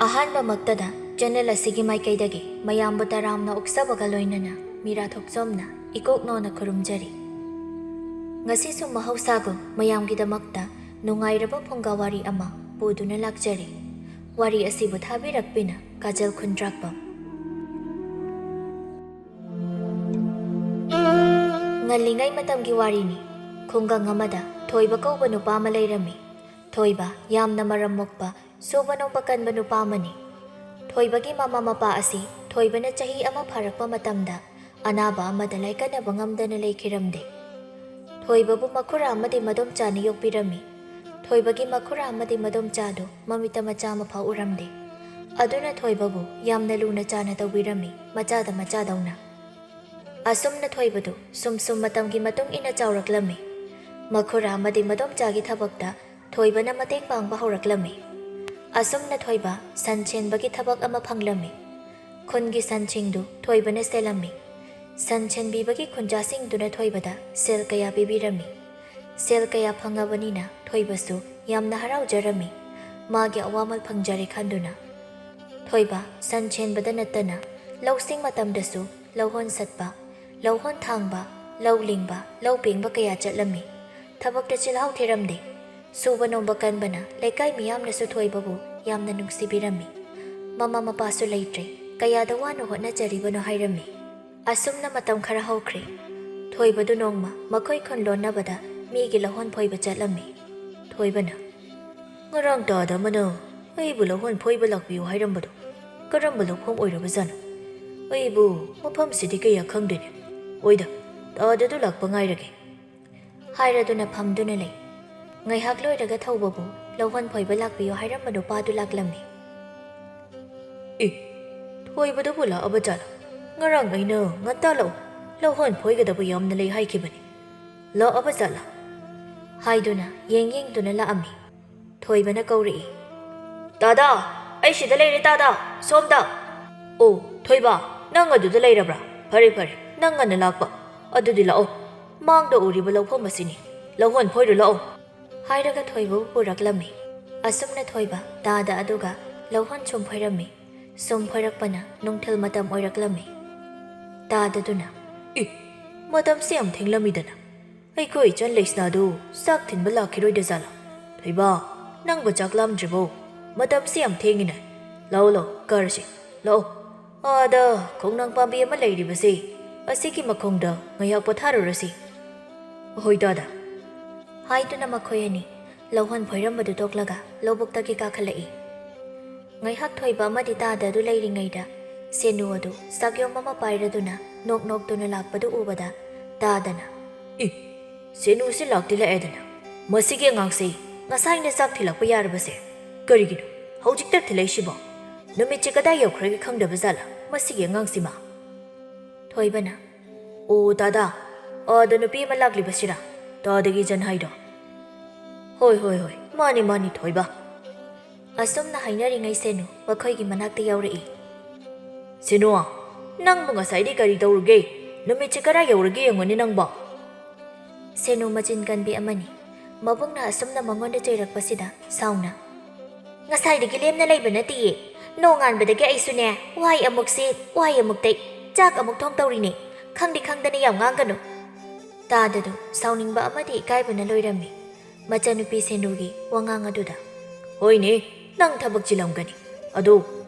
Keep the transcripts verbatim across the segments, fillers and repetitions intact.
ꯑꯍꯥꯟꯕꯃꯛꯇꯗ channel ꯑꯁꯤꯒꯤ ꯃꯥꯏꯀꯩꯗꯒꯤ ꯃꯌꯥꯝꯕꯨ ꯇꯔꯥꯝꯅ ꯑꯣꯛꯆꯕꯒ ꯂꯣꯏꯅꯅ ꯃꯤꯔꯥ ꯊꯣꯛꯆꯣꯝꯅ ꯏꯀꯣꯛꯅꯣꯅ ꯈꯨꯔꯨꯝꯖꯔꯤ꯫ ꯉꯁꯤꯁꯨ ꯃꯍꯧꯁꯥꯒꯨꯝ ꯃꯌꯥꯝꯒꯤꯗꯃꯛꯇ ꯅꯨꯡꯉꯥꯏꯔꯕ ꯐꯨꯡꯒꯥ ꯋꯥꯔꯤ ꯑꯃ ꯄꯨꯗꯨꯅ ꯂꯥꯛꯆꯔꯤ꯫ ꯋꯥꯔꯤ ꯑꯁꯤꯕꯨ ꯊꯥꯕꯤꯔꯛꯄꯤꯅ ꯀꯥꯖꯜ ꯈꯨꯟꯗ꯭ꯔꯥꯛꯄꯝ꯫ ꯉꯜꯂꯤꯉꯩ ꯃꯇꯝꯒꯤ ꯋꯥꯔꯤꯅꯤ꯫ ꯈꯨꯡꯒꯪ ꯑꯃꯗ ꯊꯣꯏꯕ ꯀꯧꯕ ꯅꯨꯄꯥ ꯑꯃ ꯂꯩꯔꯝꯃꯤ꯫ ꯊꯣꯏꯕ ꯌꯥꯝꯅ ꯃꯔꯝ ꯃꯣꯛꯄ, ꯁꯨꯕ ꯅꯣꯝꯕ ꯀꯟꯕ ꯅꯨꯄꯥ ꯑꯃꯅꯤ꯫ ꯊꯣꯏꯕꯒꯤ ꯃꯃꯥ ꯃꯄꯥ ꯑꯁꯤ ꯊꯣꯏꯕꯅ ꯆꯍꯤ ꯑꯃ ꯐꯥꯔꯛꯄ ꯃꯇꯝꯗ ꯑꯅꯥꯕ ꯑꯃꯗ ꯂꯥꯏꯀꯠꯅꯕ ꯉꯝꯗꯅ ꯂꯩꯈꯤꯔꯝꯗꯦ꯫ ꯊꯣꯏꯕꯕꯨ ꯃꯈꯨꯔꯥ ꯑꯃꯗꯤ ꯃꯗꯣꯝꯆꯥꯅ ꯌꯣꯛꯄꯤꯔꯝꯃꯤ꯫ ꯊꯣꯏꯕꯒꯤ ꯃꯈꯨꯔꯥ ꯑꯃꯗꯤ ꯃꯗꯣꯝꯆꯥꯗꯨ ꯃꯃꯤꯠꯇ ꯃꯆꯥ ꯑꯃ ꯐꯥꯎ ꯎꯔꯝꯗꯦ꯫ ꯑꯗꯨꯅ ꯊꯣꯏꯕꯕꯨ ꯌꯥꯝꯅ ꯂꯨꯅ ꯆꯥꯅ ꯇꯧꯕꯤꯔꯝꯃꯤ, ꯃꯆꯥꯗ ꯃꯆꯥꯗꯧꯅ꯫ ꯑꯁꯨꯝꯅ ꯊꯣꯏꯕꯗꯨ ꯁꯨꯝ ꯁꯨꯝ ꯃꯇꯝꯒꯤ ꯃꯇꯨꯡ ꯏꯟꯅ ꯆꯥꯎꯔꯛꯂꯝꯃꯤ꯫ ꯃꯈꯨꯔꯥ ꯑꯃꯗꯤ ꯃꯗꯣꯝꯆꯥꯒꯤ ꯊꯕꯛꯇ ꯊꯣꯏꯕꯅ ꯃꯇꯦꯡ ꯄꯥꯡꯕ ꯍꯧꯔꯛꯂꯝꯃꯤ꯫ ꯑꯁꯨꯝꯅ ꯊꯣꯏꯕ ꯁꯟ ꯁꯦꯟꯕꯒꯤ ꯊꯕꯛ ꯑꯃ ꯐꯪꯂꯝꯃꯤ꯫ ꯈꯨꯟꯒꯤ ꯁꯟꯁꯤꯡꯗꯨ ꯊꯣꯏꯕꯅ ꯁꯦꯜꯂꯝꯃꯤ꯫ ꯁꯟ ꯁꯦꯟꯕꯤꯕꯒꯤ ꯈꯨꯟꯖꯥꯁꯤꯡꯗꯨꯅ ꯊꯣꯏꯕꯗ ꯁꯦꯜ ꯀꯌꯥ ꯄꯤꯕꯤꯔꯝꯃꯤ꯫ ꯁꯦꯜ ꯀꯌꯥ ꯐꯪꯉꯕꯅꯤꯅ ꯊꯣꯏꯕꯁꯨ ꯌꯥꯝꯅ ꯍꯔꯥꯎꯖꯔꯝꯃꯤ꯫ ꯃꯥꯒꯤ ꯑꯋꯥꯃꯜ ꯐꯪꯖꯔꯦ ꯈꯟꯗꯨꯅ꯫ ꯊꯣꯏꯕ ꯁꯟ ꯁꯦꯟꯕꯗ ꯅꯠꯇꯅ ꯂꯧꯁꯤꯡ ꯃꯇꯝꯗꯁꯨ ꯂꯧꯍꯣꯟ ꯁꯠꯄ, ꯂꯧꯍꯣꯟ ꯊꯥꯡꯕ, ꯂꯧ ꯂꯤꯡꯕ, ꯂꯧ ꯄꯦꯡꯕ ꯀꯌꯥ ꯆꯠꯂꯝꯃꯤ꯫ ꯊꯕꯛꯇ ꯆꯤꯜꯍꯥꯎ ꯊꯤꯔꯝꯗꯦ꯫ ꯁꯨꯕ ꯅꯣꯝꯕ ꯀꯟꯕꯅ ꯂꯩꯀꯥꯏ ꯃꯤꯌꯥꯝꯅꯁꯨ ꯊꯣꯏꯕꯕꯨ ꯌꯥꯝꯅ ꯅꯨꯡꯁꯤꯕꯤꯔꯝꯃꯤ꯫ ꯃꯃꯥ ꯃꯄꯥꯁꯨ ꯂꯩꯇ꯭ꯔꯦ, ꯀꯌꯥꯗ ꯋꯥꯅ ꯍꯣꯠꯅꯖꯔꯤꯕꯅꯣ ꯍꯥꯏꯔꯝꯃꯤ꯫ ꯑꯁꯨꯝꯅ ꯃꯇꯝ ꯈꯔ ꯍꯧꯈ꯭ꯔꯦ꯫ ꯊꯣꯏꯕꯗꯨ ꯅꯣꯡꯃ ꯃꯈꯣꯏ ꯈꯨꯟ ꯂꯣꯟꯅꯕꯗ ꯃꯤꯒꯤ ꯂꯧꯍꯣꯟ ꯐꯣꯏꯕ ꯆꯠꯂꯝꯃꯤ꯫ ꯊꯣꯏꯕꯅ, "ꯉꯔꯥꯡ ꯇꯥꯗ ꯑꯃꯅ ꯑꯩꯕꯨ ꯂꯧꯍꯣꯟ ꯐꯣꯏꯕ ꯂꯥꯛꯄꯤꯌꯨ ꯍꯥꯏꯔꯝꯕꯗꯨ ꯀꯔꯝꯕ ꯂꯧꯐꯝ ꯑꯣꯏꯔꯕꯖꯥꯠꯅꯣ? ꯑꯩꯕꯨ ꯃꯐꯝꯁꯤꯗꯤ ꯀꯌꯥ ꯈꯪꯗꯦꯅꯦ꯫ ꯍꯣꯏꯗ, ꯇꯥꯗꯗꯨ ꯂꯥꯛꯄ ꯉꯥꯏꯔꯒꯦ," ꯍꯥꯏꯔꯗꯨꯅ ꯐꯝꯗꯨꯅ ꯂꯩ꯫ ꯉꯥꯏꯍꯥꯛ ꯂꯣꯏꯔꯒ ꯊꯣꯏꯕꯕꯨ ꯂꯧꯍꯣꯟ ꯐꯣꯏꯕ ꯂꯥꯛꯄꯤꯌꯨ ꯍꯥꯏꯔꯝꯕ ꯅꯨꯄꯥꯗꯨ ꯂꯥꯛꯂꯝꯃꯤ꯫ "ꯑꯦ, ꯊꯣꯏꯕꯗꯨꯕꯨ ꯂꯥꯛꯑꯕ ꯖꯥꯠꯂꯥ? ꯉꯔꯥꯡ ꯑꯩꯅ ꯉꯟꯇꯥ ꯂꯥꯛꯎ, ꯂꯧꯍꯣꯟ ꯐꯣꯏꯒꯗꯕ ꯌꯥꯝꯅ ꯂꯩ ꯍꯥꯏꯈꯤꯕꯅꯤ꯫ ꯂꯥꯛꯑꯕ ꯖꯥꯠꯂꯥ?" ꯍꯥꯏꯗꯨꯅ ꯌꯦꯡ ꯌꯦꯡꯗꯨꯅ ꯂꯥꯛꯑꯝꯃꯤ꯫ ꯊꯣꯏꯕꯅ ꯀꯧꯔꯛꯏ, "ꯇꯥꯗꯥ, ꯑꯩ ꯁꯤꯗ ꯂꯩꯔꯦ ꯇꯥꯗꯥ, ꯁꯣꯝꯗ!" "ꯑꯣ, ꯊꯣꯏꯕ, ꯅꯪ ꯑꯗꯨꯗ ꯂꯩꯔꯕ꯭ꯔꯥ? ꯐꯔꯦ, ꯐꯔꯦ, ꯅꯪ ꯉꯟꯅ ꯂꯥꯛꯄ꯫ ꯑꯗꯨꯗꯤ ꯂꯥꯛꯑꯣ, ꯃꯥꯡꯗ ꯎꯔꯤꯕ ꯂꯧꯐꯝ ꯑꯁꯤꯅꯤ, ꯂꯧꯍꯣꯟ ꯐꯣꯏꯔꯨ ꯂꯥꯛꯑꯣ," ꯍꯥꯏꯔꯒ ꯊꯣꯏꯕꯕꯨ ꯄꯨꯔꯛꯂꯝꯃꯤ꯫ ꯑꯁꯨꯝꯅ ꯊꯣꯏꯕ ꯇꯥꯗ ꯑꯗꯨꯒ ꯂꯧꯍꯣꯟ ꯁꯨꯝ ꯐꯣꯏꯔꯝꯃꯤ꯫ ꯁꯨꯝ ꯐꯣꯏꯔꯛꯄꯅ ꯅꯨꯡꯊꯤꯜ ꯃꯇꯝ ꯑꯣꯏꯔꯛꯂꯝꯃꯤ꯫ ꯇꯥꯗꯗꯨꯅ, "ꯏ, ꯃꯇꯝꯁꯤ ꯌꯥꯝ ꯊꯦꯡꯂꯝꯃꯤꯗꯅ꯫ ꯑꯩꯈꯣꯏ ꯏꯆꯟ ꯂꯩꯁꯅꯥꯗꯨ ꯆꯥꯛ ꯊꯤꯟꯕ ꯂꯥꯛꯈꯤꯔꯣꯏꯗ ꯖꯥꯠꯂꯥ? ꯊꯣꯏꯕ, ꯅꯪꯕꯨ ꯆꯥꯛ ꯂꯥꯝꯗ꯭ꯔꯤꯕꯣ? ꯃꯇꯝꯁꯤ ꯌꯥꯝ ꯊꯦꯡꯉꯤꯅꯦ꯫ ꯂꯥꯛꯑꯣ, ꯂꯥꯛꯑꯣ, ꯀꯥꯔꯁꯤ, ꯂꯥꯛꯑꯣ꯫ ꯑꯥꯗ ꯈꯣꯡꯅꯥꯡ ꯄꯥꯝꯕꯤ ꯑꯃ ꯂꯩꯔꯤꯕꯁꯤ, ꯑꯁꯤꯒꯤ ꯃꯈꯣꯡꯗ ꯉꯥꯏꯍꯥꯛ ꯄꯣꯊꯥꯔꯨꯔꯁꯤ꯫" "ꯍꯣꯏ ꯗꯥꯗꯥ," ꯍꯥꯏꯗꯨꯅ ꯃꯈꯣꯏ ꯑꯅꯤ ꯂꯧꯍꯣꯟ ꯐꯣꯏꯔꯝꯕꯗꯨ ꯇꯣꯛꯂꯒ ꯂꯧꯕꯨꯛꯇꯒꯤ ꯀꯥꯈꯠꯂꯛꯏ꯫ ꯉꯥꯏꯍꯥꯛ ꯊꯣꯏꯕ ꯑꯃꯗꯤ ꯇꯥꯗ ꯑꯗꯨ ꯂꯩꯔꯤꯉꯩꯗ ꯁꯦꯅꯨ ꯑꯗꯨ ꯆꯥꯛꯌꯣꯝ ꯑꯃ ꯄꯥꯏꯔꯗꯨꯅ ꯅꯣꯛ ꯅꯣꯛꯇꯨꯅ ꯂꯥꯛꯄꯗꯨ ꯎꯕꯗ ꯇꯥꯗꯅ, "ꯏ, ꯁꯦꯅꯨꯁꯤ ꯂꯥꯛꯇꯤ ꯂꯥꯛꯑꯦꯗꯅ꯫ ꯃꯁꯤꯒꯤ ꯑꯉꯥꯡꯁꯤ ꯉꯁꯥꯏꯅ ꯆꯥꯛ ꯊꯤꯜꯂꯛꯄ ꯌꯥꯔꯕꯁꯦ ꯀꯔꯤꯒꯤꯅꯣ ꯍꯧꯖꯤꯛꯇ ꯊꯤꯜꯂꯛꯏꯁꯤꯕꯣ? ꯅꯨꯃꯤꯠꯁꯤ ꯀꯗꯥꯏ ꯌꯧꯈ꯭ꯔꯒꯦ ꯈꯪꯗꯕ ꯖꯥꯠꯂꯥ ꯃꯁꯤꯒꯤ ꯑꯉꯥꯡꯁꯤꯃ?" ꯊꯣꯏꯕꯅ, "ꯑꯣ ꯗꯥꯗꯥ, ꯑꯥꯗ ꯅꯨꯄꯤ ꯑꯃ ꯂꯥꯛꯂꯤꯕꯁꯤꯔꯥ? ꯇꯥꯗꯒꯤ ꯏꯆꯟ ꯍꯥꯏꯗꯣ?" "ꯍꯣꯏ, ꯍꯣꯏ, ꯍꯣꯏ, ꯃꯥꯅꯤ, ꯃꯥꯅꯤ, ꯊꯣꯏꯕ꯫" ꯑꯁꯨꯝꯅ ꯍꯥꯏꯅꯔꯤꯉꯩ ꯁꯦꯅꯨ ꯃꯈꯣꯏꯒꯤ ꯃꯅꯥꯛꯇ ꯌꯧꯔꯛꯏ꯫ "ꯁꯦꯅꯨ, ꯅꯪꯕꯨ ꯉꯁꯥꯏꯗꯤ ꯀꯔꯤ ꯇꯧꯔꯨꯒꯦ? ꯅꯨꯃꯤꯠꯁꯤ ꯀꯗꯥꯏ ꯌꯧꯔꯒꯦ ꯌꯦꯡꯉꯨꯅꯦ ꯅꯪꯕꯣ?" ꯁꯦꯅꯨ ꯃꯆꯤꯟ ꯀꯟꯕꯤ ꯑꯃꯅꯤ꯫ ꯃꯕꯨꯡꯅ ꯑꯁꯨꯝꯅ ꯃꯉꯣꯟꯗ ꯆꯩꯔꯛꯄꯁꯤꯗ ꯁꯥꯎꯅ, "ꯉꯁꯥꯏꯗꯒꯤ ꯂꯦꯝꯅ ꯂꯩꯕ ꯅꯠꯇꯤꯌꯦ꯫ ꯅꯣꯡꯉꯥꯟꯕꯗꯒꯤ ꯑꯩꯁꯨꯅꯦ, ꯋꯥꯏ ꯑꯃꯨꯛ ꯁꯤꯠ, ꯋꯥꯏ ꯑꯃꯨꯛ ꯇꯩ, ꯆꯥꯛ ꯑꯃꯨꯛ ꯊꯣꯡ ꯇꯧꯔꯤꯅꯦ꯫ ꯈꯪꯗꯤ ꯈꯪꯗꯅ ꯌꯥꯝ ꯉꯥꯡꯒꯅꯨ꯫" ꯇꯥꯗꯗꯨ ꯁꯥꯎꯅꯤꯡꯕ ꯑꯃꯗꯤ ꯏꯀꯥꯏꯕꯅ ꯂꯣꯏꯔꯝꯃꯤ꯫ ꯃꯆꯟꯅꯨꯄꯤ ꯁꯦꯅꯨꯒꯤ ꯋꯥꯉꯥꯡ ꯑꯗꯨꯗ, "ꯍꯣꯏꯅꯦ, ꯅꯪ ꯊꯕꯛ ꯆꯤꯜꯂꯝꯒꯅꯤ꯫ ꯑꯗꯣ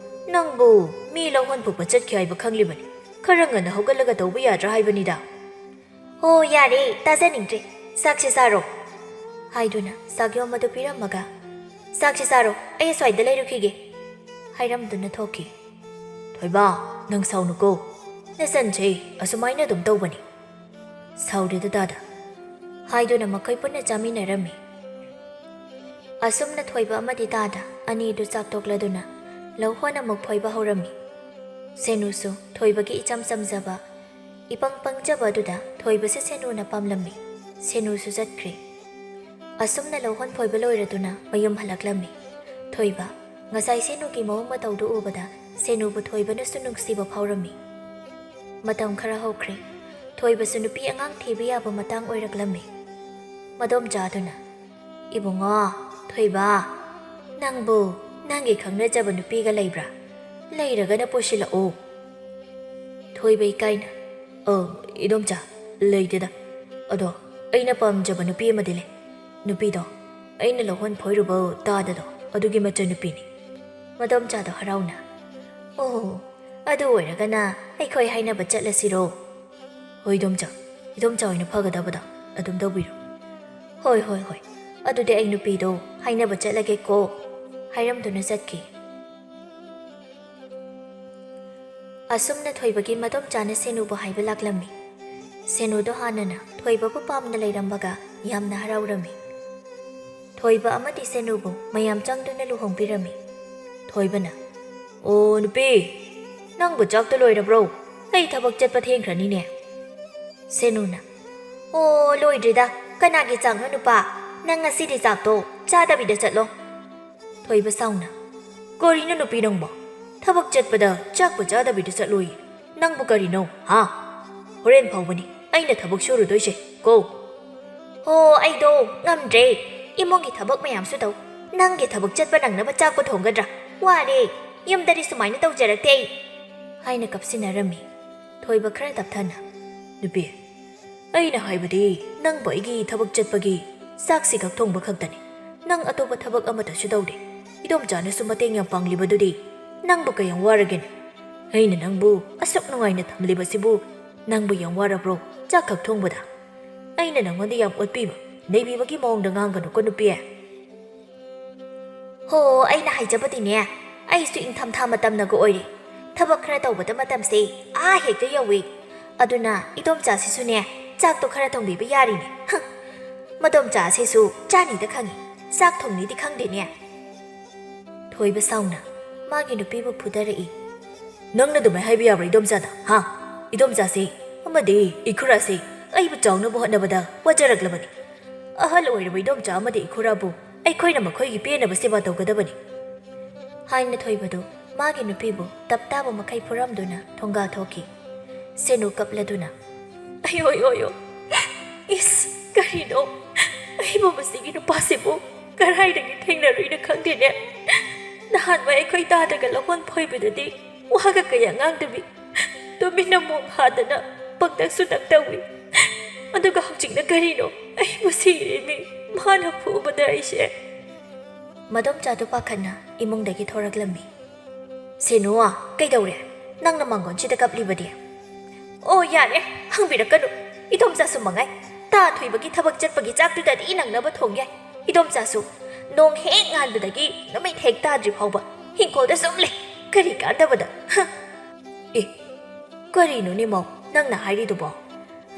ꯅꯪꯕꯨ ꯃꯤ ꯂꯧꯍꯣꯟ ꯐꯨꯛꯄ ꯆꯠꯈꯤ ꯍꯥꯏꯕ ꯈꯪꯂꯤꯕꯅꯤ꯫ ꯈꯔ ꯉꯟꯅ ꯍꯧꯒꯠꯂꯒ ꯇꯧꯕ ꯌꯥꯗ꯭ꯔꯥ ꯍꯥꯏꯕꯅꯤꯗ꯫" "ꯍꯣ, ꯌꯥꯔꯦ, ꯇꯥꯖꯅꯤꯡꯗ꯭ꯔꯦ꯫ ꯆꯥꯛꯁꯦ ꯆꯥꯔꯣ," ꯍꯥꯏꯗꯨꯅ ꯆꯥꯛꯌꯣꯝ ꯑꯗꯨ ꯄꯤꯔꯝꯃꯒ, "ꯆꯥꯛꯁꯦ ꯆꯥꯔꯣ, ꯑꯩ ꯑꯁ꯭ꯋꯥꯏꯗ ꯂꯩꯔꯨꯈꯤꯒꯦ," ꯍꯥꯏꯔꯝꯗꯨꯅ ꯊꯣꯛꯈꯤ꯫ "ꯊꯣꯏꯕ, ꯅꯪ ꯁꯥꯎꯅꯨꯀꯣ꯫ ꯅꯆꯟꯁꯦ ꯑꯁꯨꯃꯥꯏꯅ ꯑꯗꯨꯝ ꯇꯧꯕꯅꯤ꯫" "ꯁꯥꯎꯗꯦꯗ ꯗꯥꯗꯥ," ꯍꯥꯏꯗꯨꯅ ꯃꯈꯣꯏ ꯄꯨꯟꯅ ꯆꯥꯃꯤꯟꯅꯔꯝꯃꯤ꯫ ꯑꯁꯨꯝꯅ ꯊꯣꯏꯕ ꯑꯃꯗꯤ ꯇꯥꯗ ꯑꯅꯤꯗꯨ ꯆꯥꯛ ꯇꯣꯛꯂꯗꯨꯅ ꯂꯧꯍꯣꯟ ꯑꯃꯨꯛ ꯐꯣꯏꯕ ꯍꯧꯔꯝꯃꯤ꯫ ꯁꯦꯅꯨꯁꯨ ꯊꯣꯏꯕꯒꯤ ꯏꯆꯝ ꯆꯝꯖꯕ, ꯏꯄꯪ ꯄꯪꯖꯕ ꯑꯗꯨꯗ ꯊꯣꯏꯕꯁꯦ ꯁꯦꯅꯨꯅ ꯄꯥꯝꯂꯝꯃꯤ꯫ ꯁꯦꯅꯨꯁꯨ ꯆꯠꯈ꯭ꯔꯦ꯫ ꯑꯁꯨꯝꯅ ꯂꯧꯍꯣꯟ ꯐꯣꯏꯕ ꯂꯣꯏꯔꯗꯨꯅ ꯃꯌꯨꯝ ꯍꯜꯂꯛꯂꯝꯃꯤ꯫ ꯊꯣꯏꯕ, ꯉꯁꯥꯏ ꯁꯦꯅꯨꯒꯤ ꯃꯑꯣꯡ ꯃꯇꯧꯗꯨ ꯎꯕꯗ ꯁꯦꯅꯨꯕꯨ ꯊꯣꯏꯕꯅꯁꯨ ꯅꯨꯡꯁꯤꯕ ꯐꯥꯎꯔꯝꯃꯤ꯫ ꯃꯇꯝ ꯈꯔ ꯍꯧꯈ꯭ꯔꯦ꯫ ꯊꯣꯏꯕꯁꯨ ꯅꯨꯄꯤ ꯑꯉꯥꯡ ꯊꯤꯕ ꯌꯥꯕ ꯃꯇꯥꯡ ꯑꯣꯏꯔꯛꯂꯝꯃꯤ꯫ ꯃꯗꯣꯝꯆꯥꯗꯨꯅ, "ꯏꯕꯨꯡꯉꯣ, ꯊꯣꯏꯕ, ꯅꯪꯕꯨ ꯅꯪꯒꯤ ꯈꯪꯅꯖꯕ ꯅꯨꯄꯤꯒ ꯂꯩꯕ꯭ꯔꯥ? ꯂꯩꯔꯒꯅ ꯄꯨꯁꯤꯜꯂꯛꯑꯣ꯫ ꯊꯣꯏꯕ ꯏꯀꯥꯏꯅ, "ꯑ, ꯏꯗꯣꯝꯆꯥ, ꯂꯩꯇꯦꯗ꯫ ꯑꯗꯣ ꯑꯩꯅ ꯄꯥꯝꯖꯕ ꯅꯨꯄꯤ ꯑꯃꯗꯤ ꯂꯩ꯫ ꯅꯨꯄꯤꯗꯣ ꯑꯩꯅ ꯂꯧꯍꯣꯟ ꯐꯣꯏꯔꯨꯕ ꯇꯥꯗꯗꯣ, ꯑꯗꯨꯒꯤ ꯃꯆꯟꯅꯨꯄꯤꯅꯤ꯫" ꯃꯗꯣꯝꯆꯥꯗꯣ ꯍꯔꯥꯎꯅ, "ꯑꯣ, ꯑꯗꯨ ꯑꯣꯏꯔꯒꯅ ꯑꯩꯈꯣꯏ ꯍꯥꯏꯅꯕ ꯆꯠꯂꯁꯤꯔꯣ?" "ꯍꯣꯏ ꯏꯗꯣꯝꯆꯥ, ꯏꯗꯣꯝꯆꯥ ꯍꯣꯏꯅ ꯐꯒꯗꯕꯗꯣ ꯑꯗꯨꯝ ꯇꯧꯕꯤꯔꯣ꯫" "ꯍꯣꯏ, ꯍꯣꯏ, ꯍꯣꯏ, ꯑꯗꯨꯗꯤ ꯑꯩ ꯅꯨꯄꯤꯗꯣ ꯍꯥꯏꯅꯕ ꯆꯠꯂꯒꯦꯀꯣ꯫" ꯍꯥꯏꯔꯝꯗꯨꯅ ꯆꯠꯈꯤ꯫ ꯑꯁꯨꯝꯅ ꯊꯣꯏꯕꯒꯤ ꯃꯗꯣꯝꯆꯥꯅ ꯁꯦꯅꯨꯕꯨ ꯍꯥꯏꯕ ꯂꯥꯛꯂꯝꯃꯤ꯫ ꯁꯦꯅꯨꯗꯣ ꯍꯥꯟꯅꯅ ꯊꯣꯏꯕꯕꯨ ꯄꯥꯝꯅ ꯂꯩꯔꯝꯕꯒ ꯌꯥꯝꯅ ꯍꯔꯥꯎꯔꯝꯃꯤ꯫ ꯊꯣꯏꯕ ꯑꯃꯗꯤ ꯁꯦꯅꯨꯕꯨ ꯃꯌꯥꯝ ꯆꯪꯗꯨꯅ ꯂꯨꯍꯣꯡꯕꯤꯔꯝꯃꯤ꯫ ꯊꯣꯏꯕꯅ, "ꯑꯣ ꯅꯨꯄꯤ, ꯅꯪꯕꯨ ꯆꯥꯛꯇ ꯂꯣꯏꯔꯕ꯭ꯔꯣ? ꯑꯩ ꯊꯕꯛ ꯆꯠꯄ ꯊꯦꯡꯈ꯭ꯔꯅꯤꯅꯦ꯫" ꯁꯦꯅꯨꯅ, "ꯑꯣ, ꯂꯣꯏꯗ꯭ꯔꯤꯗ꯫ ꯀꯅꯥꯒꯤ ꯆꯥꯛꯅꯣ ꯅꯨꯄꯥ? ꯅꯪ ꯉꯁꯤꯗꯤ ꯆꯥꯛꯇꯣ ꯆꯥꯗꯕꯤꯗ ꯆꯠꯂꯣ꯫" ꯊꯣꯏꯕ ꯁꯥꯎꯅ, "ꯀꯔꯤꯅꯣ ꯅꯨꯄꯤ ꯅꯪꯕꯣ? ꯊꯕꯛ ꯆꯠꯄꯗ ꯆꯥꯛꯄꯨ ꯆꯥꯗꯕꯤꯗ ꯆꯠꯂꯣꯏ꯫ ꯅꯪꯕꯨ ꯀꯔꯤꯅꯣ, ꯍꯥ? ꯍꯣꯔꯦꯟ ꯐꯥꯎꯕꯅꯤ ꯑꯩꯅ ꯊꯕꯛ ꯁꯨꯔꯨꯗꯣꯏꯁꯦ, ꯀꯣ꯫" "ꯍꯣ, ꯑꯩꯗꯣ ꯉꯝꯗ꯭ꯔꯦ꯫ ꯏꯃꯨꯡꯒꯤ ꯊꯕꯛ ꯃꯌꯥꯝꯁꯨ ꯇꯧ꯫ ꯅꯪꯒꯤ ꯊꯕꯛ ꯆꯠꯄ ꯅꯪꯅꯕ ꯆꯥꯛꯄꯨ ꯊꯣꯡꯒꯗ꯭ꯔꯥ? ꯋꯥꯔꯦ꯫ ꯌꯨꯝꯗꯗꯤ ꯁꯨꯃꯥꯏꯅ ꯇꯧꯖꯔꯛꯇꯦ ꯑꯩ꯫" ꯍꯥꯏꯅ ꯀꯞꯁꯤꯟꯅꯔꯝꯃꯤ꯫ ꯊꯣꯏꯕ ꯈꯔ ꯇꯞꯊꯅ, "ꯅꯨꯄꯤ, ꯑꯩꯅ ꯍꯥꯏꯕꯗꯤ ꯅꯪꯕꯨ ꯑꯩꯒꯤ ꯊꯕꯛ ꯆꯠꯄꯒꯤ ꯆꯥꯛꯁꯤ ꯈꯛ ꯊꯣꯡꯕ ꯈꯛꯇꯅꯤ꯫ ꯅꯪ ꯑꯇꯣꯞꯄ ꯊꯕꯛ ꯑꯃꯠꯇꯁꯨ ꯇꯧꯗꯦ꯫ ꯏꯗꯣꯝꯆꯥꯅꯁꯨ ꯃꯇꯦꯡ ꯌꯥꯝ ꯄꯥꯡꯂꯤꯕꯗꯨꯗꯤ ꯅꯪꯕꯨ ꯀꯌꯥꯝ ꯋꯥꯔꯒꯦꯅꯦ? ꯑꯩꯅ ꯅꯪꯕꯨ ꯑꯁꯨꯛ ꯅꯨꯡꯉꯥꯏꯅ ꯊꯝꯂꯤꯕꯁꯤꯕꯨ ꯅꯪꯕꯨ ꯌꯥꯝ ꯋꯥꯔꯕ꯭ꯔꯣ ꯆꯥꯛ ꯈꯛ ꯊꯣꯡꯕꯗ? ꯑꯩꯅ ꯅꯪꯉꯣꯟꯗ ꯌꯥꯝ ꯑꯣꯠꯄꯤꯕ, ꯅꯩꯕꯤꯕꯒꯤ ꯃꯑꯣꯡꯗ ꯉꯥꯡꯒꯅꯨꯀꯣ ꯅꯨꯄꯤ꯫" "ꯍꯣ, ꯑꯩꯅ ꯍꯥꯏꯖꯕꯗꯤꯅꯦ, ꯑꯩꯁꯨ ꯏꯪꯊꯝꯊꯥ ꯃꯇꯝꯅꯒ ꯑꯣꯏꯔꯦ꯫ ꯊꯕꯛ ꯈꯔ ꯇꯧꯕꯗ ꯃꯇꯝꯁꯦ ꯑꯥ ꯍꯦꯛꯇ ꯌꯧꯏ꯫ ꯑꯗꯨꯅ ꯏꯗꯣꯝꯆꯥꯁꯤꯁꯨꯅꯦ, ꯆꯥꯛꯇꯣ ꯈꯔ ꯊꯣꯡꯕꯤꯕ ꯌꯥꯔꯤꯅꯦ꯫ ꯍꯪ, ꯃꯗꯣꯝꯆꯥꯁꯤꯁꯨ ꯆꯥꯅꯤꯗ ꯈꯪꯉꯤ, ꯆꯥꯛ ꯊꯣꯡꯅꯤꯗꯤ ꯈꯪꯗꯦꯅꯦ꯫" ꯊꯣꯏꯕ ꯁꯥꯎꯅ ꯃꯥꯒꯤ ꯅꯨꯄꯤꯕꯨ ꯐꯨꯗꯔꯛꯏ꯫ "ꯅꯪꯅ ꯑꯗꯨꯃꯥꯏ ꯍꯥꯏꯕ ꯌꯥꯕ꯭ꯔꯥ ꯏꯗꯣꯝꯆꯥꯗ, ꯍꯥ? ꯏꯗꯣꯝꯆꯥꯁꯤ ꯑꯃꯗꯤ ꯏꯈꯨꯔꯥꯁꯤ ꯑꯩꯕꯨ ꯆꯥꯎꯅꯕ ꯍꯣꯠꯅꯕꯗ ꯋꯥꯖꯔꯛꯂꯕꯅꯤ꯫ ꯑꯍꯜ ꯑꯣꯏꯔꯕ ꯏꯗꯣꯝꯆꯥ ꯑꯃꯗꯤ ꯏꯈꯨꯔꯥꯕꯨ ꯑꯩꯈꯣꯏꯅ ꯃꯈꯣꯏꯒꯤ ꯄꯦꯟꯅꯕ ꯁꯦꯕꯥ ꯇꯧꯒꯗꯕꯅꯤ꯫" ꯍꯥꯏꯅ ꯊꯣꯏꯕꯗꯨ ꯃꯥꯒꯤ ꯅꯨꯄꯤꯕꯨ ꯇꯞ ꯇꯥꯕ ꯃꯈꯩ ꯐꯨꯔꯝꯗꯨꯅ ꯊꯣꯡꯒꯥ ꯊꯣꯛꯈꯤ꯫ ꯁꯦꯅꯨ ꯀꯞꯂꯗꯨꯅ, "ꯑꯌꯣ, ꯑꯌꯣ, ꯑꯌꯣ꯫ ꯏꯁ, ꯀꯔꯤꯅꯣ? ꯑꯩꯕꯨ ꯃꯁꯤꯒꯤ ꯅꯨꯄꯥꯁꯤꯕꯨ ꯀꯔꯥꯏꯗꯒꯤ ꯊꯦꯡꯅꯔꯨꯏꯅꯣ ꯈꯪꯗꯦꯅꯦ꯫ ꯅꯍꯥꯟꯋꯥꯏ ꯑꯩꯈꯣꯏ ꯇꯥꯗꯒ ꯂꯧꯍꯣꯟ ꯐꯣꯏꯕꯗꯗꯤ ꯋꯥꯒ ꯀꯌꯥ ꯉꯥꯡꯗꯕꯤ, ꯇꯨꯃꯤꯟꯅ ꯃꯣꯡ ꯍꯥꯗꯅ ꯄꯪꯇꯛꯁꯨ ꯇꯛ ꯇꯧꯏ꯫ ꯑꯗꯨꯒ ꯍꯧꯖꯤꯛꯅ ꯀꯔꯤꯅꯣ ꯑꯩꯕꯨ ꯁꯤꯔꯦꯃꯤ, ꯃꯥꯅ ꯐꯨꯕꯗ ꯑꯩꯁꯦ꯫ ꯃꯗꯣꯝꯆꯥꯗꯨ ꯄꯥꯈꯠꯅ ꯏꯃꯨꯡꯗꯒꯤ ꯊꯣꯔꯛꯂꯝꯃꯤ꯫ "ꯁꯦꯅꯨ, ꯀꯩꯗꯧꯔꯦ? ꯅꯪꯅ ꯃꯥꯡꯒꯣꯟꯁꯤꯗ ꯀꯞꯂꯤꯕꯗꯤ?" "ꯑꯣ, ꯌꯥꯔꯦ, ꯍꯪꯕꯤꯔꯛꯀꯅꯨ꯫ ꯏꯗꯣꯝꯆꯥꯁꯨ ꯃꯉꯥꯏ꯫ ꯇꯥ ꯊꯣꯏꯕꯒꯤ ꯊꯕꯛ ꯆꯠꯄꯒꯤ ꯆꯥꯛꯇꯨꯗꯗꯤ ꯅꯪꯅꯕ ꯊꯣꯡ ꯌꯥꯏ꯫ ꯏꯗꯣꯝꯆꯥꯁꯨ ꯅꯣꯡ ꯍꯦꯛ ꯉꯥꯟꯕꯗꯒꯤ ꯅꯨꯃꯤꯠ ꯍꯦꯛ ꯇꯥꯗ꯭ꯔꯤ ꯐꯥꯎꯕ ꯍꯤꯡꯈꯣꯜꯗ ꯁꯨꯝ ꯂꯩ꯫ ꯀꯔꯤ ꯀꯥꯟꯗꯕꯗ? ꯍ!" "ꯑꯦ, ꯀꯔꯤꯅꯣꯅꯦ ꯃꯧ ꯅꯪꯅ ꯍꯥꯏꯔꯤꯗꯨꯕꯣ?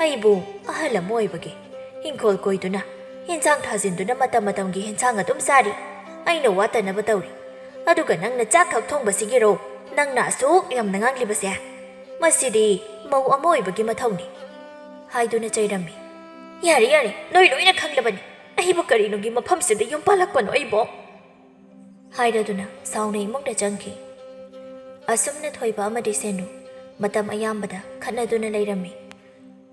ꯑꯩꯕꯨ ꯑꯍꯜ ꯑꯃ ꯑꯣꯏꯕꯒꯤ ꯍꯤꯡꯈꯣꯜ ꯀꯣꯏꯗꯨꯅ, ꯍꯦꯟꯁꯥꯡ ꯊꯥꯖꯤꯟꯗꯨꯅ ꯃꯇꯝ ꯃꯇꯝꯒꯤ ꯍꯦꯟꯁꯥꯡ ꯑꯗꯨꯝ ꯆꯥꯔꯤ꯫ ꯑꯩꯅ ꯋꯥꯠꯇꯅꯕ ꯇꯧꯔꯤ꯫ ꯑꯗꯨꯒ ꯅꯪꯅ ꯆꯥꯛ ꯈꯛ ꯊꯣꯡꯕꯁꯤꯒꯤꯔꯣ ꯅꯪꯅ ꯑꯁꯨꯛ ꯌꯥꯝꯅ ꯉꯥꯡꯂꯤꯕꯁꯦ? ꯃꯁꯤꯗꯤ ꯃꯧ ꯑꯃ ꯑꯣꯏꯕꯒꯤ ꯃꯊꯧꯅꯤ" ꯍꯥꯏꯗꯨꯅ ꯆꯩꯔꯝꯃꯤ꯫ "ꯌꯥꯔꯦ, ꯌꯥꯔꯦ, ꯅꯣꯏ ꯂꯣꯏꯅ ꯈꯪꯂꯕꯅꯤ꯫ ꯑꯩꯕꯨ ꯀꯔꯤꯅꯨꯡꯒꯤ ꯃꯐꯝꯁꯤꯗ ꯌꯨꯝ ꯄꯥꯜꯂꯛꯄꯅꯣ ꯑꯩꯕꯣ?" ꯍꯥꯏꯔꯗꯨꯅ ꯁꯥꯎꯅ ꯏꯃꯨꯡꯗ ꯆꯪꯈꯤ꯫ ꯑꯁꯨꯝꯅ ꯊꯣꯏꯕ ꯑꯃꯗꯤ ꯁꯦꯅꯨ ꯃꯇꯝ ꯑꯌꯥꯝꯕꯗ ꯈꯠꯅꯗꯨꯅ ꯂꯩꯔꯝꯃꯤ꯫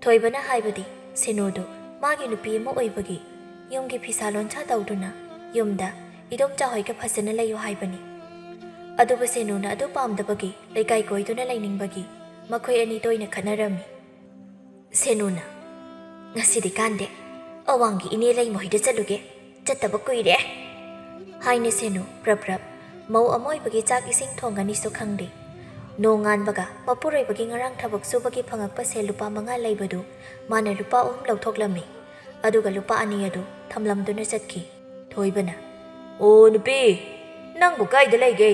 ꯊꯣꯏꯕꯅ ꯍꯥꯏꯕꯗꯤ ꯁꯦꯅꯨꯗꯨ ꯃꯥꯒꯤ ꯅꯨꯄꯤ ꯑꯃ ꯑꯣꯏꯕꯒꯤ ꯌꯨꯝꯒꯤ ꯐꯤꯁꯥ ꯂꯣꯟꯁꯥ ꯇꯧꯗꯨꯅ ꯌꯨꯝꯗ ꯏꯗꯣꯝꯆꯥ ꯍꯣꯏꯒ ꯐꯖꯅ ꯂꯩꯌꯨ ꯍꯥꯏꯕꯅꯤ꯫ ꯑꯗꯨꯕꯨ ꯁꯦꯅꯨꯅ ꯑꯗꯨ ꯄꯥꯝꯗꯕꯒꯤ ꯂꯩꯀꯥꯏ ꯀꯣꯏꯗꯨꯅ ꯂꯩꯅꯤꯡꯕꯒꯤ ꯃꯈꯣꯏ ꯑꯅꯤ ꯇꯣꯏꯅ ꯈꯠꯅꯔꯝꯃꯤ꯫ ꯁꯦꯅꯨꯅ, "ꯉꯁꯤꯗꯤ ꯀꯥꯟꯗꯦ, ꯑꯋꯥꯡꯒꯤ ꯏꯅꯦ ꯂꯩꯃꯍꯣꯏꯗ ꯆꯠꯂꯨꯒꯦ, ꯆꯠꯇꯕ ꯀꯨꯏꯔꯦ" ꯍꯥꯏꯅ ꯁꯦꯅꯨ ꯄ꯭ꯔꯞ ꯄ꯭ꯔꯞ ꯃꯧ ꯑꯃ ꯑꯣꯏꯕꯒꯤ ꯆꯥꯛ ꯏꯁꯤꯡ ꯊꯣꯡꯒꯅꯤꯁꯨ ꯈꯪꯗꯦ꯫ ꯅꯣꯡ ꯉꯥꯟꯕꯒ ꯃꯄꯨꯔꯣꯏꯕꯒꯤ ꯉꯔꯥꯡ ꯊꯕꯛ ꯁꯨꯕꯒꯤ ꯐꯪꯉꯛꯄ ꯁꯦꯜ ꯂꯨꯄꯥ ꯃꯉꯥ ꯂꯩꯕꯗꯨ ꯃꯥꯅ ꯂꯨꯄꯥ ꯑꯍꯨꯝ ꯂꯧꯊꯣꯛꯂꯝꯃꯤ꯫ ꯑꯗꯨꯒ ꯂꯨꯄꯥ ꯑꯅꯤ ꯑꯗꯨ ꯊꯝꯂꯝꯗꯨꯅ ꯆꯠꯈꯤ꯫ ꯊꯣꯏꯕꯅ, "ꯑꯣ ꯅꯨꯄꯤ, ꯅꯪꯕꯨ ꯀꯥꯏꯗ ꯂꯩꯒꯦ?